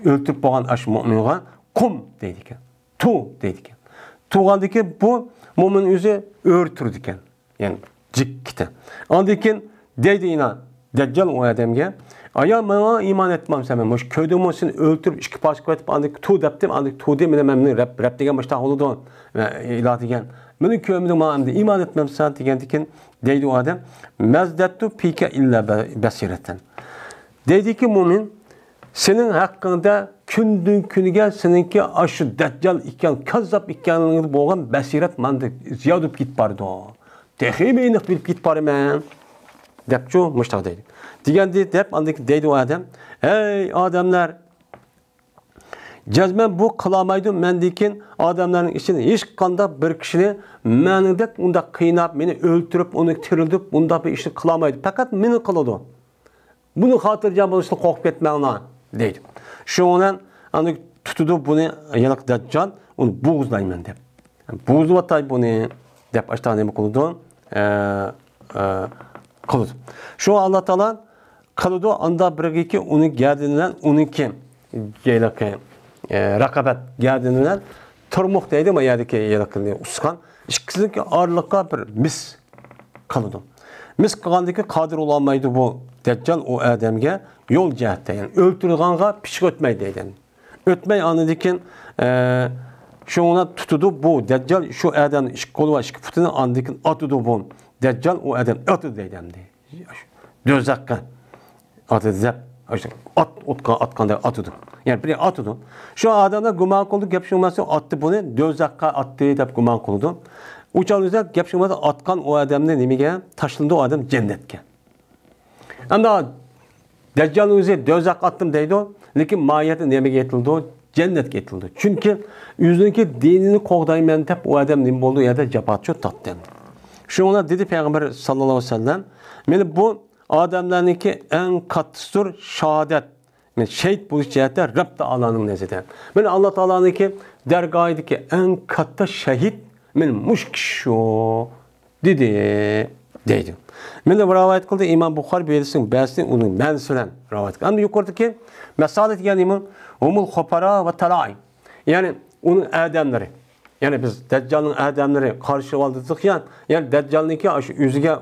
ئۆلتۈرۈپ بولغان ئاشۇ مۆمىنغا، «قۇم» دەيدىكەن. «تۇر» دەيدىكەن. تۇرغاندىن كېيىن بۇ مۆمىن ئۆزى ئۆرە تۇرىدىكەن. يەنى جىككىتە. ئاندىن كېيىن دەيدۇ يەنە دەججال ئۇ ئادەمگە، «ئايا، ماڭا ئىمان ئېيتمامسەن؟ مەن مۇشۇ كۆردۈممۇ سېنى ئۆلتۈرۈپ، ئىككى پارچە قىلىۋېتىپ، ئاندىن كېيىن تۇر دەپتىم، ئاندىن كېيىن تۇر دېدىم، مانا مەن مېنى رەب، رەب دېگەن مۇشۇنداق بولىدۇ، ئىلاھ دېگەن. مېنى كۆرمىدىڭ، ماڭا ئەمدى ئىمان ئېيتمامسەن؟» دېگەندىن كېيىن دەيدۇ ئۇ ئادەم، «مەزدەتتۇ پىكە ئىللا بە-، بەسىرەتەن.» دەيدىكى مۆمىن، سېنىڭ ھەققىڭدە كۈندىن كۈنگە سېنىڭكى ئاشۇ دەججال ئىكەن، كاززاپ ئىكەنلىكىڭدە بولغان بەسىرەت ماندا زىيادە بولۇپ كېتىپ بارىدۇ. تېخىمۇ ئېنىق بىلىپ كېتىپ بارىمەن، دەپچۇ مۇشتاق دەيدۇ. دېگەندى دەپ، ئاندىن كېيىن دەيدۇ ئۇ ئادەم، «ھەي ئادەملەر، جەزمەن بۇ قىلالمايدۇ، مەندىن كېيىن ئادەملەرنىڭ ئىچىدىن ھېچقانداق بىر كىشىنى مەنىڭدەك ئۇنداق قىيناپ، مېنى ئۆلتۈرۈپ، ئۇنى تىرىلتىپ، ئۇنداق بىر ئىشنى قىلالمايدۇ. پەقەت مېنى قىلىدۇ. بۇنى خاتىرجەم بولۇشتىن قورقۇپ كەتمەڭلار» دەيدۇ. شۇنىڭ بىلەن ئاندىن تۇتىدۇ بۇنى ھېلىقى دەججال، ئۇنى بوغۇزلايمەن دەپ. بوغۇزلىۋاتاي بۇنى دەپ ئاشتا نېمە قىلىدۇ؟ ئە، ئە، قىلىدۇ. شۇ ئاللا تائالا قىلىدۇ، ئاندا بىرگىكى ئۇنى گەدىنى بىلەن ئۇنىڭكى ھېلىقى، ئە، رەقابەت گەدىنى بىلەن تۇرمۇق دەيدۇ، ما يەردىكى ھېلىقى ئۇسقان. ئىككىسىنىڭكى ئارىلىققا بىر مىس قىلىدۇ. مىس قىلغاندىكى قادىر بولالمايدۇ بۇ دەججال ئۇ ئادەمگە يول جەھەتتە، يەنى ئۆلتۈرىدىغانغا پىچىق ئۆتمەي دەيدۇ. ئۆتمەي ئاندىن كېيىن، ئە، شۇڭا تۇتىدۇ بۇ دەججال شۇ ئادەمنىڭ ئىككى قولى ۋە ئىككى پۇتىنى، ئاندىن كېيىن ئاتىدۇ بۇ دەججال ئۇ ئادەم ئاتىدۇ دەيدۇ ئەمدى. دوزاخقا ئاتىدۇ دەپ، ئاشۇ ئات، ئوتقا ئاتقاندەك ئاتىدۇ. يەنى بىرى ئاتىدۇ. شۇ ئادەملەر گۇمان قىلدى، گەپ شۇ ئەمەس، ئاتتى بۇنى، دوزاخقا ئاتتى دەپ گۇمان قىلىدۇ. ئۇ چاغدا ئۆزى گەپ شۇ ئەمەس، ئاتقان ئۇ ئادەمنى نېمىگە تاشلىدى، ئۇ ئادەم جەننەتكە. ئەمدى دەججال ئۆزى دوزاخقا ئاتتىم دەيدۇ، لېكىن ماھىيەتتە نېمىگە ئېتىلىدۇ؟ جەننەتكە ئېتىلىدۇ. چۈنكى ئۆزىنىڭكى دىنىنى قوغدايمەن دەپ ئۇ ئادەم نېمە بولدى؟ ئۇ يەردە جاپاچۇ تارتتى. شۇڭا دېدى پەيغەمبەر ساللاللاھۇ ئەلەيھى ۋەسەللەم، مانا بۇ ئادەملەرنىڭكى ئەڭ كاتتىسىدۇر شاھادەت. مانا شېھىت بولۇش جەھەتتە رەب تائالانىڭ نەزىرىدە. مانا ئاللا تائالانىڭكى دەرگاھىدىكى ئەڭ كاتتا شېھىت مانا مۇشۇ كىشى شۇ دېدى، دەيدۇ. مانا رىۋايەت قىلدى ئىمام بۇخارى بۇ ھەدىسنىڭ بەزىسىنى ئۇنىڭ مەنىسى بىلەن رىۋايەت قىلدى. ئەمدى يۇقىرىدىكى مەسەلە دېگەن نېمە؟ ھۇمۇل خۇپارا ۋە تەلائىم. يەنى ئۇنىڭ ئادەملىرى. يەنى بىز دەججالنىڭ ئادەملىرى قارشى ئالدى دېدۇق يا، يەنى دەججالنىڭكى شۇ ئۆزىگە،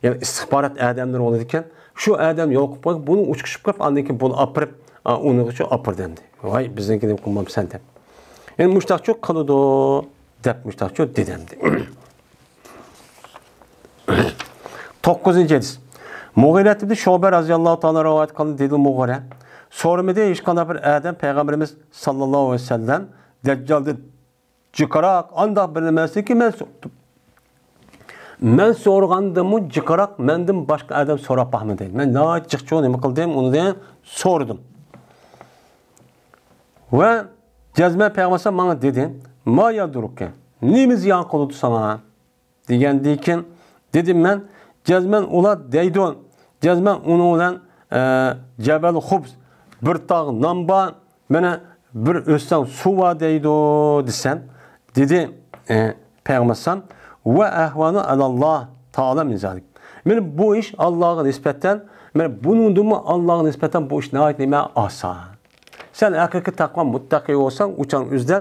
يەنى ئىستىخبارات ئادەملىرى بولىدىكەن. شۇ ئادەم يولۇقۇپ قالىپ، بۇنى ئۇچقۇشۇپ قېلىپ، ئاندىن كېيىن بۇنى ئاپىرىپ، ئۇنىڭغىچۇ ئاپىرىدۇ ئەمدى. ۋاي، بىزنىڭكىنى قىلمامسەن دەپ. يەنى مۇشتاقچۇ قىلىدۇ دەپ مۇشتاقچۇ دېدى ئەمدى. توققۇزىنچى ھەدىس. مۇغىرە ئىبنى شۇبە رەزىياللاھۇ تائالا رىۋايەت قىلدى، دېدى مۇغىرە. سورىمىدى ھېچقانداق بىر ئادەم پەيغەمبىرىمىز ساللاللاھۇ ئەلەيھى ۋەسەللەم دەججالدىن جىقراق ئانداق بىر نېمە ئەمەسكى مەن سورىدىم. مەن سورىغاندىنمۇ جىقراق مەندىن باشقا ئادەم سوراپ باقمىدى. مەن ناھايىتى جىقچۇ نېمە قىلدىم، ئۇنى سورىدىم. ۋە جەزمەن پەيغەمبەر ماڭا دېدى، ما يەدۇررۇكە، نېمە زىيان قىلىدۇ ساڭا؟ دېگەندىن كېيىن دېدىم مەن، جەزمەن ئۇلار دەيدۇ، جەزمەن ئۇنىڭ بىلەن، ئە، جەبەل خۇبز، بىر تاغ نان بار، مانا بىر ئۆستەڭ سۇ بار دەيدۇ دېسەم، دېدى، ئە، پەيغەمبەر ئەلەيھىسسالام، «ۋە ئەھۋانۇ ئەلەللاھ تائالا مىن زالىك.» مانا بۇ ئىش ئاللاغا نىسبەتەن، مانا بۇنىڭدىنمۇ ئاللاغا نىسبەتەن بۇ ئىش ناھايىتى نېمە ئاسان. سەن ھەقىقىي تەقۋا مۇتتەقى بولساڭ، ئۇ چاغنىڭ ئۆزىدە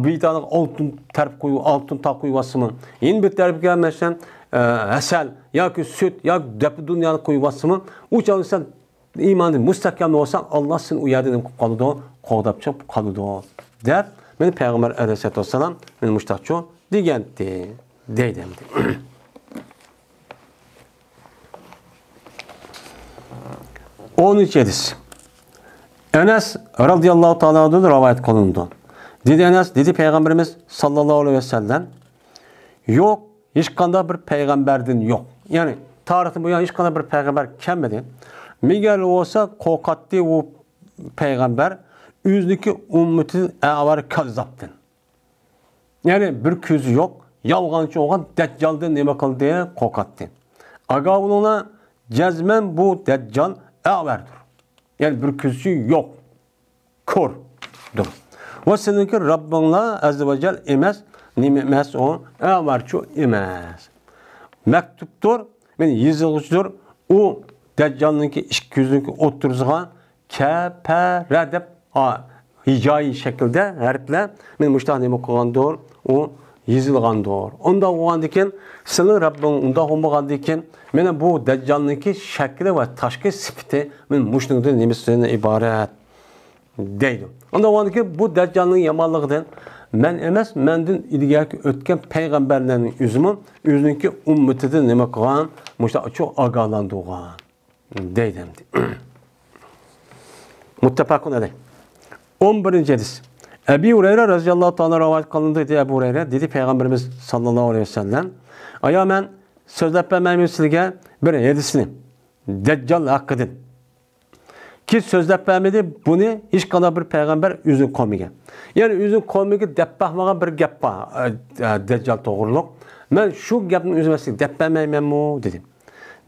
بىتانىغا ئالتۇن تەرىپ قويۇپ، ئالتۇن تاق قويۇۋاتسىمۇ، يەنە بىر تەرىپىگە، مەسىلەن، ئە، ھەسەل ياكى سۈت ياكى دەپە دۇنيانى قويۇۋاتسىمۇ، ئۇ چاغدا سەن ئىمانى مۇستەھكەم بولساڭ، ئاللا سېنى ئۇ يەردىن نېمە قىلىپ قالىدۇ؟ قوغداپ چىقىپ قالىدۇ، دەپ، مانا پەيغەمبەر ئەلەيھىسسالاتۇ ۋەسسالام مانا مۇشتاقچۇ دېگەنتى، دەيدۇ ئەمدى. ئونىنچى ھەدىس. ئەنەس رازىياللاھۇ تائالا ئەنھۇدىن رىۋايەت قىلىنىدۇ. دېدى ئەنەس، دېدى پەيغەمبىرىمىز ساللاللاھۇ ئەلەيھى ۋەسەللەم، يوق، ھېچقانداق بىر پەيغەمبەردىن يوق. يەنى تارىختىن بۇيان ھېچقانداق بىر پەيغەمبەر كەلمىدى. مەگەر بولسا قورقاتتى ئۇ پەيغەمبەر ئۆزىنىڭكى ئۈممىتىدىن ئەۋەر كاززاپتىن. يەنى بىر كۆزى يوق، يالغانچى بولغان دەججالدىن نېمە قىلدى؟ قورقاتتى. ئاگاھ بولۇڭلار، جەزمەن بۇ دەججال ئەۋەردۇر. يەنى بىر كۆزى يوق، كوردۇر. ۋە سېنىڭكى رەببىڭلا ئەززە ۋە جەل ئەمەس، نېمە ئەمەس ئۇ؟ ئەۋەرچۇ ئەمەس. مەكتۇپتۇر، مەن يېزىلغۇچىدۇر. ئۇ دەججالنىڭكى ئىككى كۆزىنىڭكى ئوتتۇرىسىغا كەپەرە دەپ، ئا، ھىجايى شەكىلدە ھەرپلەر، مەن مۇشۇنداق نېمە قىلغاندۇر، ئۇ يېزىلغاندۇر. ئۇنداق بولغاندىكىن، سېنىڭ رەببىڭ ئۇنداق بولمىغاندىكىن، مانا بۇ دەججالنىڭكى شەكلى ۋە تاشقى سۈپىتى، مانا مۇشۇنىڭدىن نېمىسىدىن ئىبارەت؟ دەيدۇ. ئۇنداق بولغاندىكىن، بۇ دەججالنىڭ يامانلىقىدىن مەن ئەمەس، مەندىن ئىلگەركى ئۆتكەن پەيغەمبەرلەرنىڭ ئۆزىمۇ ئۆزىنىڭكى ئۈممىتىدىن نېمە قىلغان؟ مۇشۇنداق ئاگاھلاندۇرغان. دەيدۇ ئەمدى. مۇتتەپەقۇن ئەلەيھ. ئون بىرىنچى ھەدىس. ئەبى ھۇرەيرە رەزىياللاھۇ تائالا رىۋايەت قىلىنىدۇ، دېدى ئەبۇ ھۇرەيرە، دېدى پەيغەمبىرىمىز ساللاللاھۇ ئەلەيھى ۋەسەللەم، ئايا، مەن سۆزلەپ بەرمەيمەن سىلىگە بىر ھەدىسنى، دەججال ھەققىدىن. كى سۆزلەپ بەرمىدى، بۇنى ھېچقانداق بىر پەيغەمبەر ئۆزىنىڭ قومىگە. يەنى ئۆزىنىڭ قومىگە دەپ باقمىغان بىر گەپ بار، ئە، ئە، دەججال توغرۇلۇق. مەن شۇ گەپنى ئۆزۈم سىلىگە دەپ بەرمەيمەنمۇ؟ دېدى.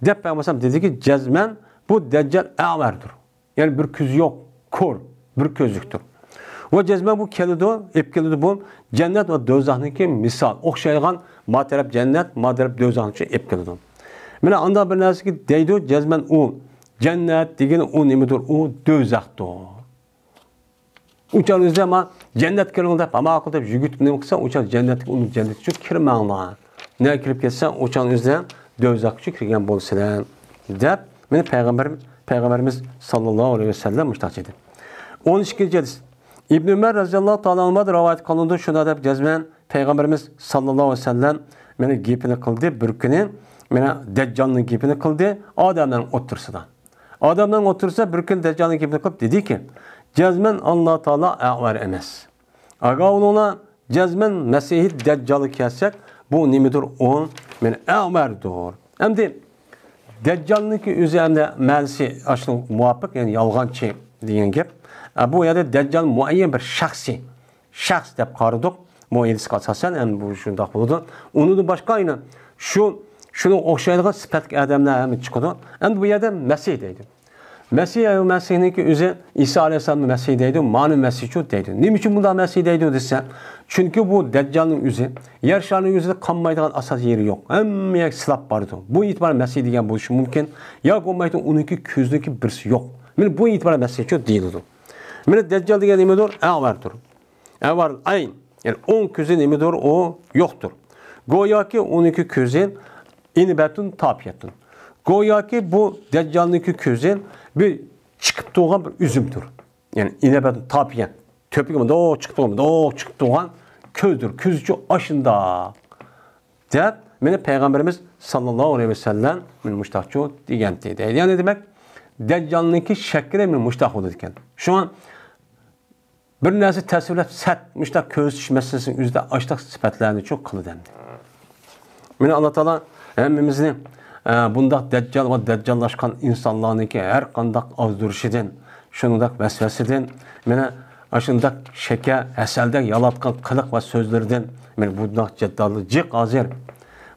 دەپ بەرمىسەم، دېدىكى، جەزمەن بۇ دەججال ئەۋەردۇر. يەنى بىر كۆزى يوق، كور، بىر كۆزلۈكتۇر. ۋە جەزمەن بۇ كېلىدۇ، ئېلىپ كېلىدۇ بۇ جەننەت ۋە دوزاخنىڭكى مىسال، ئوخشايدىغان ما تەرەپ جەننەت، ما تەرەپ دوزاخنى ئېلىپ كېلىدۇ. مانا ئانداق بىر نەرسىگە دەيدۇ، جەزمەن ئۇ جەننەت دېگىنى ئۇ نېمىدۇر؟ ئۇ دوزاختۇر. ئۇ چاغ ئۆزىدە ما جەننەتكە كىرىڭ دەپ، ھاما ئاقىل دەپ يۈگۈرتۈپ نېمە قىلسا، ئۇ چاغ جەننەتكە ئۇنى جەننەتكە شۇ كىرمەڭلار. نە كىرىپ كەتسە، ئۇ چاغ ئۆزىدە دوزاخقا شۇ كىرگەن بولىسىلەر، دەپ، مانا پەيغەمبەر، پەيغەمبىرىمىز ساللاللاھۇ ئەلەيھى ۋەسەللەم مۇشۇنداق دېدى. ئون ئىككىنچى ھەدىس. ئىبن ئۆمەر رەزىياللاھۇ تائالا ئەنھۇما رىۋايەت قىلىنىدۇ، شۇنداق دەپ جەزمەن پەيغەمبىرىمىز ساللاللاھۇ ئەلەيھى ۋەسەللەم مانا گېپىنى قىلدى، بىر كۈنى مانا دەججالنىڭ گېپىنى قىلدى ئادەملەرنىڭ ئوتتۇرىسىدا. ئادەملەرنىڭ ئوتتۇرىسىدا بىر كۈنى دەججالنىڭ گېپىنى قىلىپ دېدىكى، جەزمەن ئاللا تائالا ئەۋەر ئەمەس. ئاگاھ بولۇڭلار، جەزمەن مەسىھى دەججالغا كەلسەك، بۇ نېمىدۇر؟ ئۇ مانا ئەۋەردۇر. ئەمدى دەججالنىڭكى ئۆزى ئەمدى مەنىسى ئاشۇنىڭغا مۇۋاپىق، يەنى يالغانچى دېگەن گەپ. ئە، بۇ يەردە دەججال مۇئەييەن بىر شەخسىي، شەخس دەپ قارىدۇق. بۇ ھەدىسكە ئاساسەن، ئەمدى بۇ شۇنداق بولىدۇ. ئۇنىڭدىن باشقا يەنە شۇ، شۇنىڭغا ئوخشايدىغان سۈپەتلىك ئادەملەر ھەم چىقىدۇ. ئەمدى بۇ يەردە مەسىھ دەيدۇ. مەسىھ، ئەي مەسىھنىڭكى ئۆزى، ئىسا ئەلەيھىسسالامنى مەسىھ دەيدۇ، مانا مەسىھچۇ دەيدۇ. نېمە ئۈچۈن بۇنداق مەسىھ دەيدۇ دېسە، چۈنكى بۇ دەججالنىڭ ئۆزى يەر شارىنىڭ ئۆزىدە قالمايدىغان ئاساسىي يېرى يوق. ھەممە يەرگە سىلاپ بارىدۇ. بۇ ئېتىبارەن مەسىھ دېگەن بولۇشى مۇمكىن. يا بولمايدۇ، ئۇنىڭكى كۆزىنىڭكى بىرسى يوق. مانا بۇ ئېتىبارەن مەسىھچۇ دېيىلىدۇ. مانا دەججال دېگەن نېمىدۇر؟ ئەۋەردۇر. ئەۋەر ئەين، يەنى ئوڭ كۆزى نېمىدۇر؟ ئۇ يوقتۇر. گوياكى ئۇنىڭكى كۆزى ئىنىبەتۇن تاپىيەتۇن. گوياكى بۇ دەججالنىڭكى كۆزى بىر چىقىپ تۇرغان بىر ئۈزۈمدۇر. يەنى ئىنىبەتۇن تاپىيەت. تۆپىگە مۇنداق چىقىپ تۇرغان، مۇنداق چىقىپ تۇرغان كۆزدۇر. كۆزىچۇ ئاشۇنداق. دەپ، مانا پەيغەمبىرىمىز ساللاللاھۇ ئەلەيھى ۋەسەللەم مانا مۇشتاقچۇ دېگەنتى. دەيدۇ. يەنى دېمەك، دەججالنىڭكى شەكلى مانا مۇشتاق بولىدىكەن. شۇڭا بىر نەرسە تەسۋىرلەپ سەت مۇشۇنداق كۆرسىتىش مەسىلىسىنىڭ ئۆزىدە ئاشۇنداق سۈپەتلەرنىچۇ قىلىدۇ ئەمدى. مانا ئاللا تائالا ھەممىمىزنى، ئە، بۇنداق دەججال ۋە دەججاللاشقان ئىنسانلارنىڭكى ھەر قانداق ئازدۇرۇشىدىن، شۇنداق ۋەسۋەسىدىن، مانا ئاشۇنداق شەكەر، ھەسەلدەك يالاتقان قىلىق ۋە سۆزلىرىدىن، مانا بۇنداق جىق ھازىر.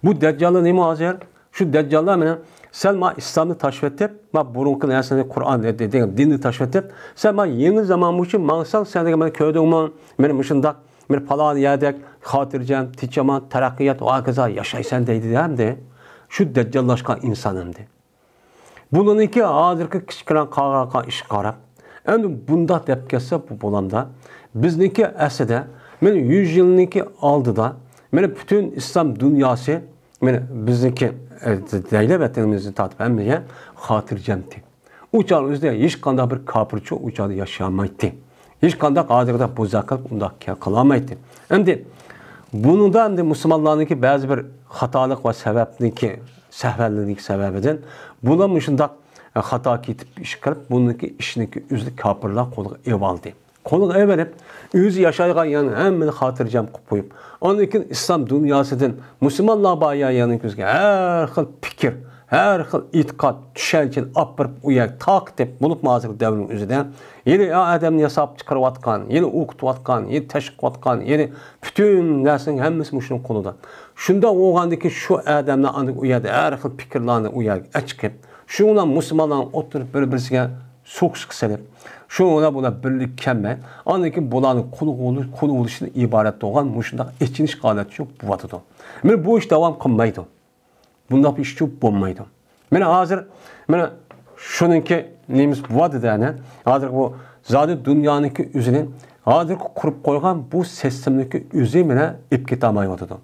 بۇ دەججاللار نېمە ھازىر؟ شۇ دەججاللار مانا سەن ما ئىسلامنى تاشلىۋېتىپ، ما بۇرۇنقى نەرسىنى، قۇرئان دېگەن دىننى تاشلىۋېتىپ، سەن ما يېڭى زامان بويىچە ماڭساڭ، سەن دېگەن مانا كۆردۈڭمۇ؟ مېنى مۇشۇنداق، مېنى پالان يەردەك خاتىرجەم، تىنچ-ئامان، تەرەققىيات ۋە ھاكازا ياشايسەن دەيدۇ ئەمدى. شۇ دەججاللاشقان ئىنسان ئەمدى. بۇلارنىڭكى ھازىرقى كىچىككىنە قالغان ئىشقا قاراپ، ئەمدى بۇنداق دەپ كەتسە بۇ بولامدا، بىزنىڭكى ئەسلىدە، مېنى يۈز يىلنىڭكى ئالدىدا، مېنى پۈتۈن ئىسلام دۇنياسى، مېنى بىزنىڭكى، ئە، دەيلى ۋەتىنىمىزنى تارتىپ ھەممىگە خاتىرجەمتى. ئۇ چاغ ئۆزىدە ھېچقانداق بىر كاپىرچۇ ئۇ چاغدا ياشىيالمايتتى. ھېچقانداق ھازىرقىدەك بۇزاقىلىق ئۇنداق كە-، قىلالمايتتى. ئەمدى بۇنىڭدا ئەمدى مۇسۇلمانلارنىڭكى بەزى بىر خاتالىق ۋە سەۋەبنىڭكى، سەھۋەنلىرىنىڭكى سەۋەبىدىن بۇلار مۇشۇنداق، ئە، خاتا كېتىپ ئىش قىلىپ، بۇنىڭكى ئىشىنىڭكى ئۆزىنى كاپىرلار قولىغا ئېلىۋالدى. قولىغا ئېلىۋېلىپ، ئۆزى ياشايدىغان يەرنى ھەممىنى خاتىرجەم قىلىپ قويۇپ، ئاندىن كېيىن ئىسلام دۇنياسىدىن مۇسۇلمانلار بار يەرنىڭ كۆزىگە ھەر خىل پىكىر، ھەر خىل ئېتىقاد، چۈشەنچىنى ئاپىرىپ ئۇ يەرگە تارقىتىپ، بولۇپمۇ ھازىرقى دەۋرنىڭ ئۆزىدە يەنى ئادەمنى ياساپ چىقىرىۋاتقان، يەنى ئوقۇتۇۋاتقان، يەنى تەشۋىق قىلىۋاتقان، يەنى پۈتۈن نەرسىنىڭ ھەممىسى مۇشۇنىڭ قولىدا. شۇنداق بولغاندىكىن شۇ ئادەملەر ئاندىن ئۇ يەردە ھەر خىل پىكىرلارنى ئۇ يەرگە ئەچىقىپ، شۇ بىلەن مۇسۇلمانلارنى ئوتتۇرىغا بىر-بىرسىگە سوقۇشقا سېلىپ، شۇ بىلەن بۇلار بىرلىككە كەلمەي، ئاندىن كېيىن بۇلارنى قۇل قۇل قۇل قۇلىشىدىن ئىبارەت بولغان مۇشۇنداق ئېچىنىش ھالەتچۇ بولۇۋاتىدۇ. مانا بۇ ئىش داۋام قىلمايدۇ. بۇنداق بىر ئىشچۇ بولمايدۇ. مانا ھازىر، مانا شۇنىڭكى نېمىسى بولۇۋاتىدۇ، ئەنە. ھازىر بۇ زادى دۇنيانىڭكى ئۆزىنى، ھازىرقى قۇرۇپ قويغان بۇ سىستېمىنىڭكى ئۆزى مانا ئېلىپ كېتەلمەيۋاتىدۇ.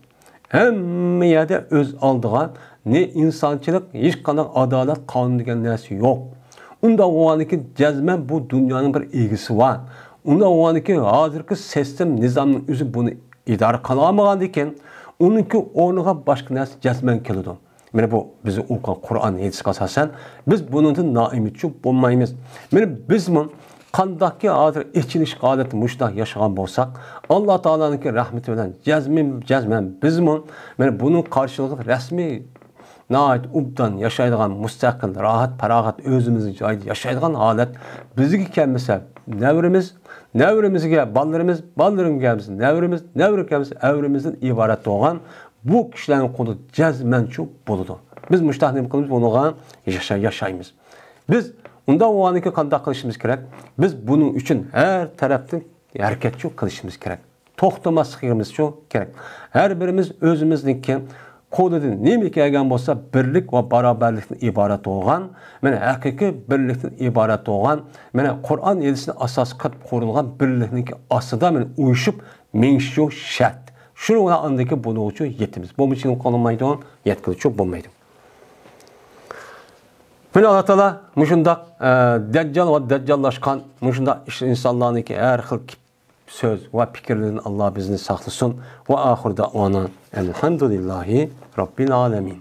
ھەممە يەردە ئۆز ئالدىغا نى ئىنسانچىلىق، ھېچقانداق ئادالەت، قانۇن دېگەن نەرسە يوق. ئۇنداق بولغاندىكىن جەزمەن بۇ دۇنيانىڭ بىر ئىگىسى بار. ئۇنداق بولغاندىكىن ھازىرقى سىستېم، نىزامنىڭ ئۆزى بۇنى ئىدارە قىلالمىغاندىكىن ئۇنىڭكى ئورنىغا باشقا نەرسە جەزمەن كېلىدۇ. مانا بۇ بىز ئوقۇغان قۇرئان ھەدىسكە ئاساسەن بىز بۇنىڭدىن نائۈمىدچۇ بولمايمىز. مانا بىزمۇ قانداقكى ھازىر ئېچىنىش ھالەتتە مۇشۇنداق ياشىغان بولساق، ئاللا تائالانىڭكى رەھمىتى بىلەن جەزمەن، جەزمەن بىزمۇ مانا بۇنىڭ قارشىلىقىدا رەسمىي ناھايىتى ئوبدان ياشايدىغان، مۇستەقىل، راھەت، پاراغەت، ئۆزىمىزنىڭ جايىدا ياشايدىغان ھالەت بىزگە كەلمىسە، نەۋرىمىز، نەۋرىمىزگە بالىلىرىمىز، بالىلىرىمىز كەلمىسە، نەۋرىمىز، نەۋرە كەلمىسە، ئەۋرىمىزدىن ئىبارەت بولغان بۇ كىشىلەرنىڭ قولىدا جەزمەنچۇ بولىدۇ. بىز مۇشۇنداق نېمە قىلىمىز؟ بۇنىڭغا ياشا-، ياشايمىز. بىز ئۇنداق بولغاندىكىن قانداق قىلىشىمىز كېرەك؟ بىز بۇنىڭ ئۈچۈن ھەر تەرەپتىن ھەرىكەتچۇ قىلىشىمىز كېرەك. توختىماسلىقىمىزچۇ كېرەك. ھەر بىرىمىز ئۆزىمىزنىڭكى قولىدىن نېمە كەلگەن بولسا، بىرلىك ۋە باراۋەرلىكتىن ئىبارەت بولغان، مانا ھەقىقىي بىرلىكتىن ئىبارەت بولغان، مانا قۇرئان ھەدىسنى ئاساس قىلىپ قۇرۇلغان بىرلىكنىڭكى ئاستىدا مانا ئۇيۇشۇپ مېڭىشچۇ شەرت. شۇنىڭ بىلەن ئاندىكى بۇنىڭغىچۇ يېتىمىز. بولمىسا قىلمايدۇ، يەتكىلىچۇ بولمايدۇ. مانا ئاللا تائالا مۇشۇنداق، ئە، دەججال ۋە دەججاللاشقان مۇشۇنداق ئىش، ئىنسانلارنىڭكى ھەر خىل سۆز ۋە پىكىرلىرىدىن ئاللا بىزنى ساقلىسۇن. ۋە ئاخىر دەئۋانا ئەلھەمدۇلىللاھى رەببىل ئالەمىن.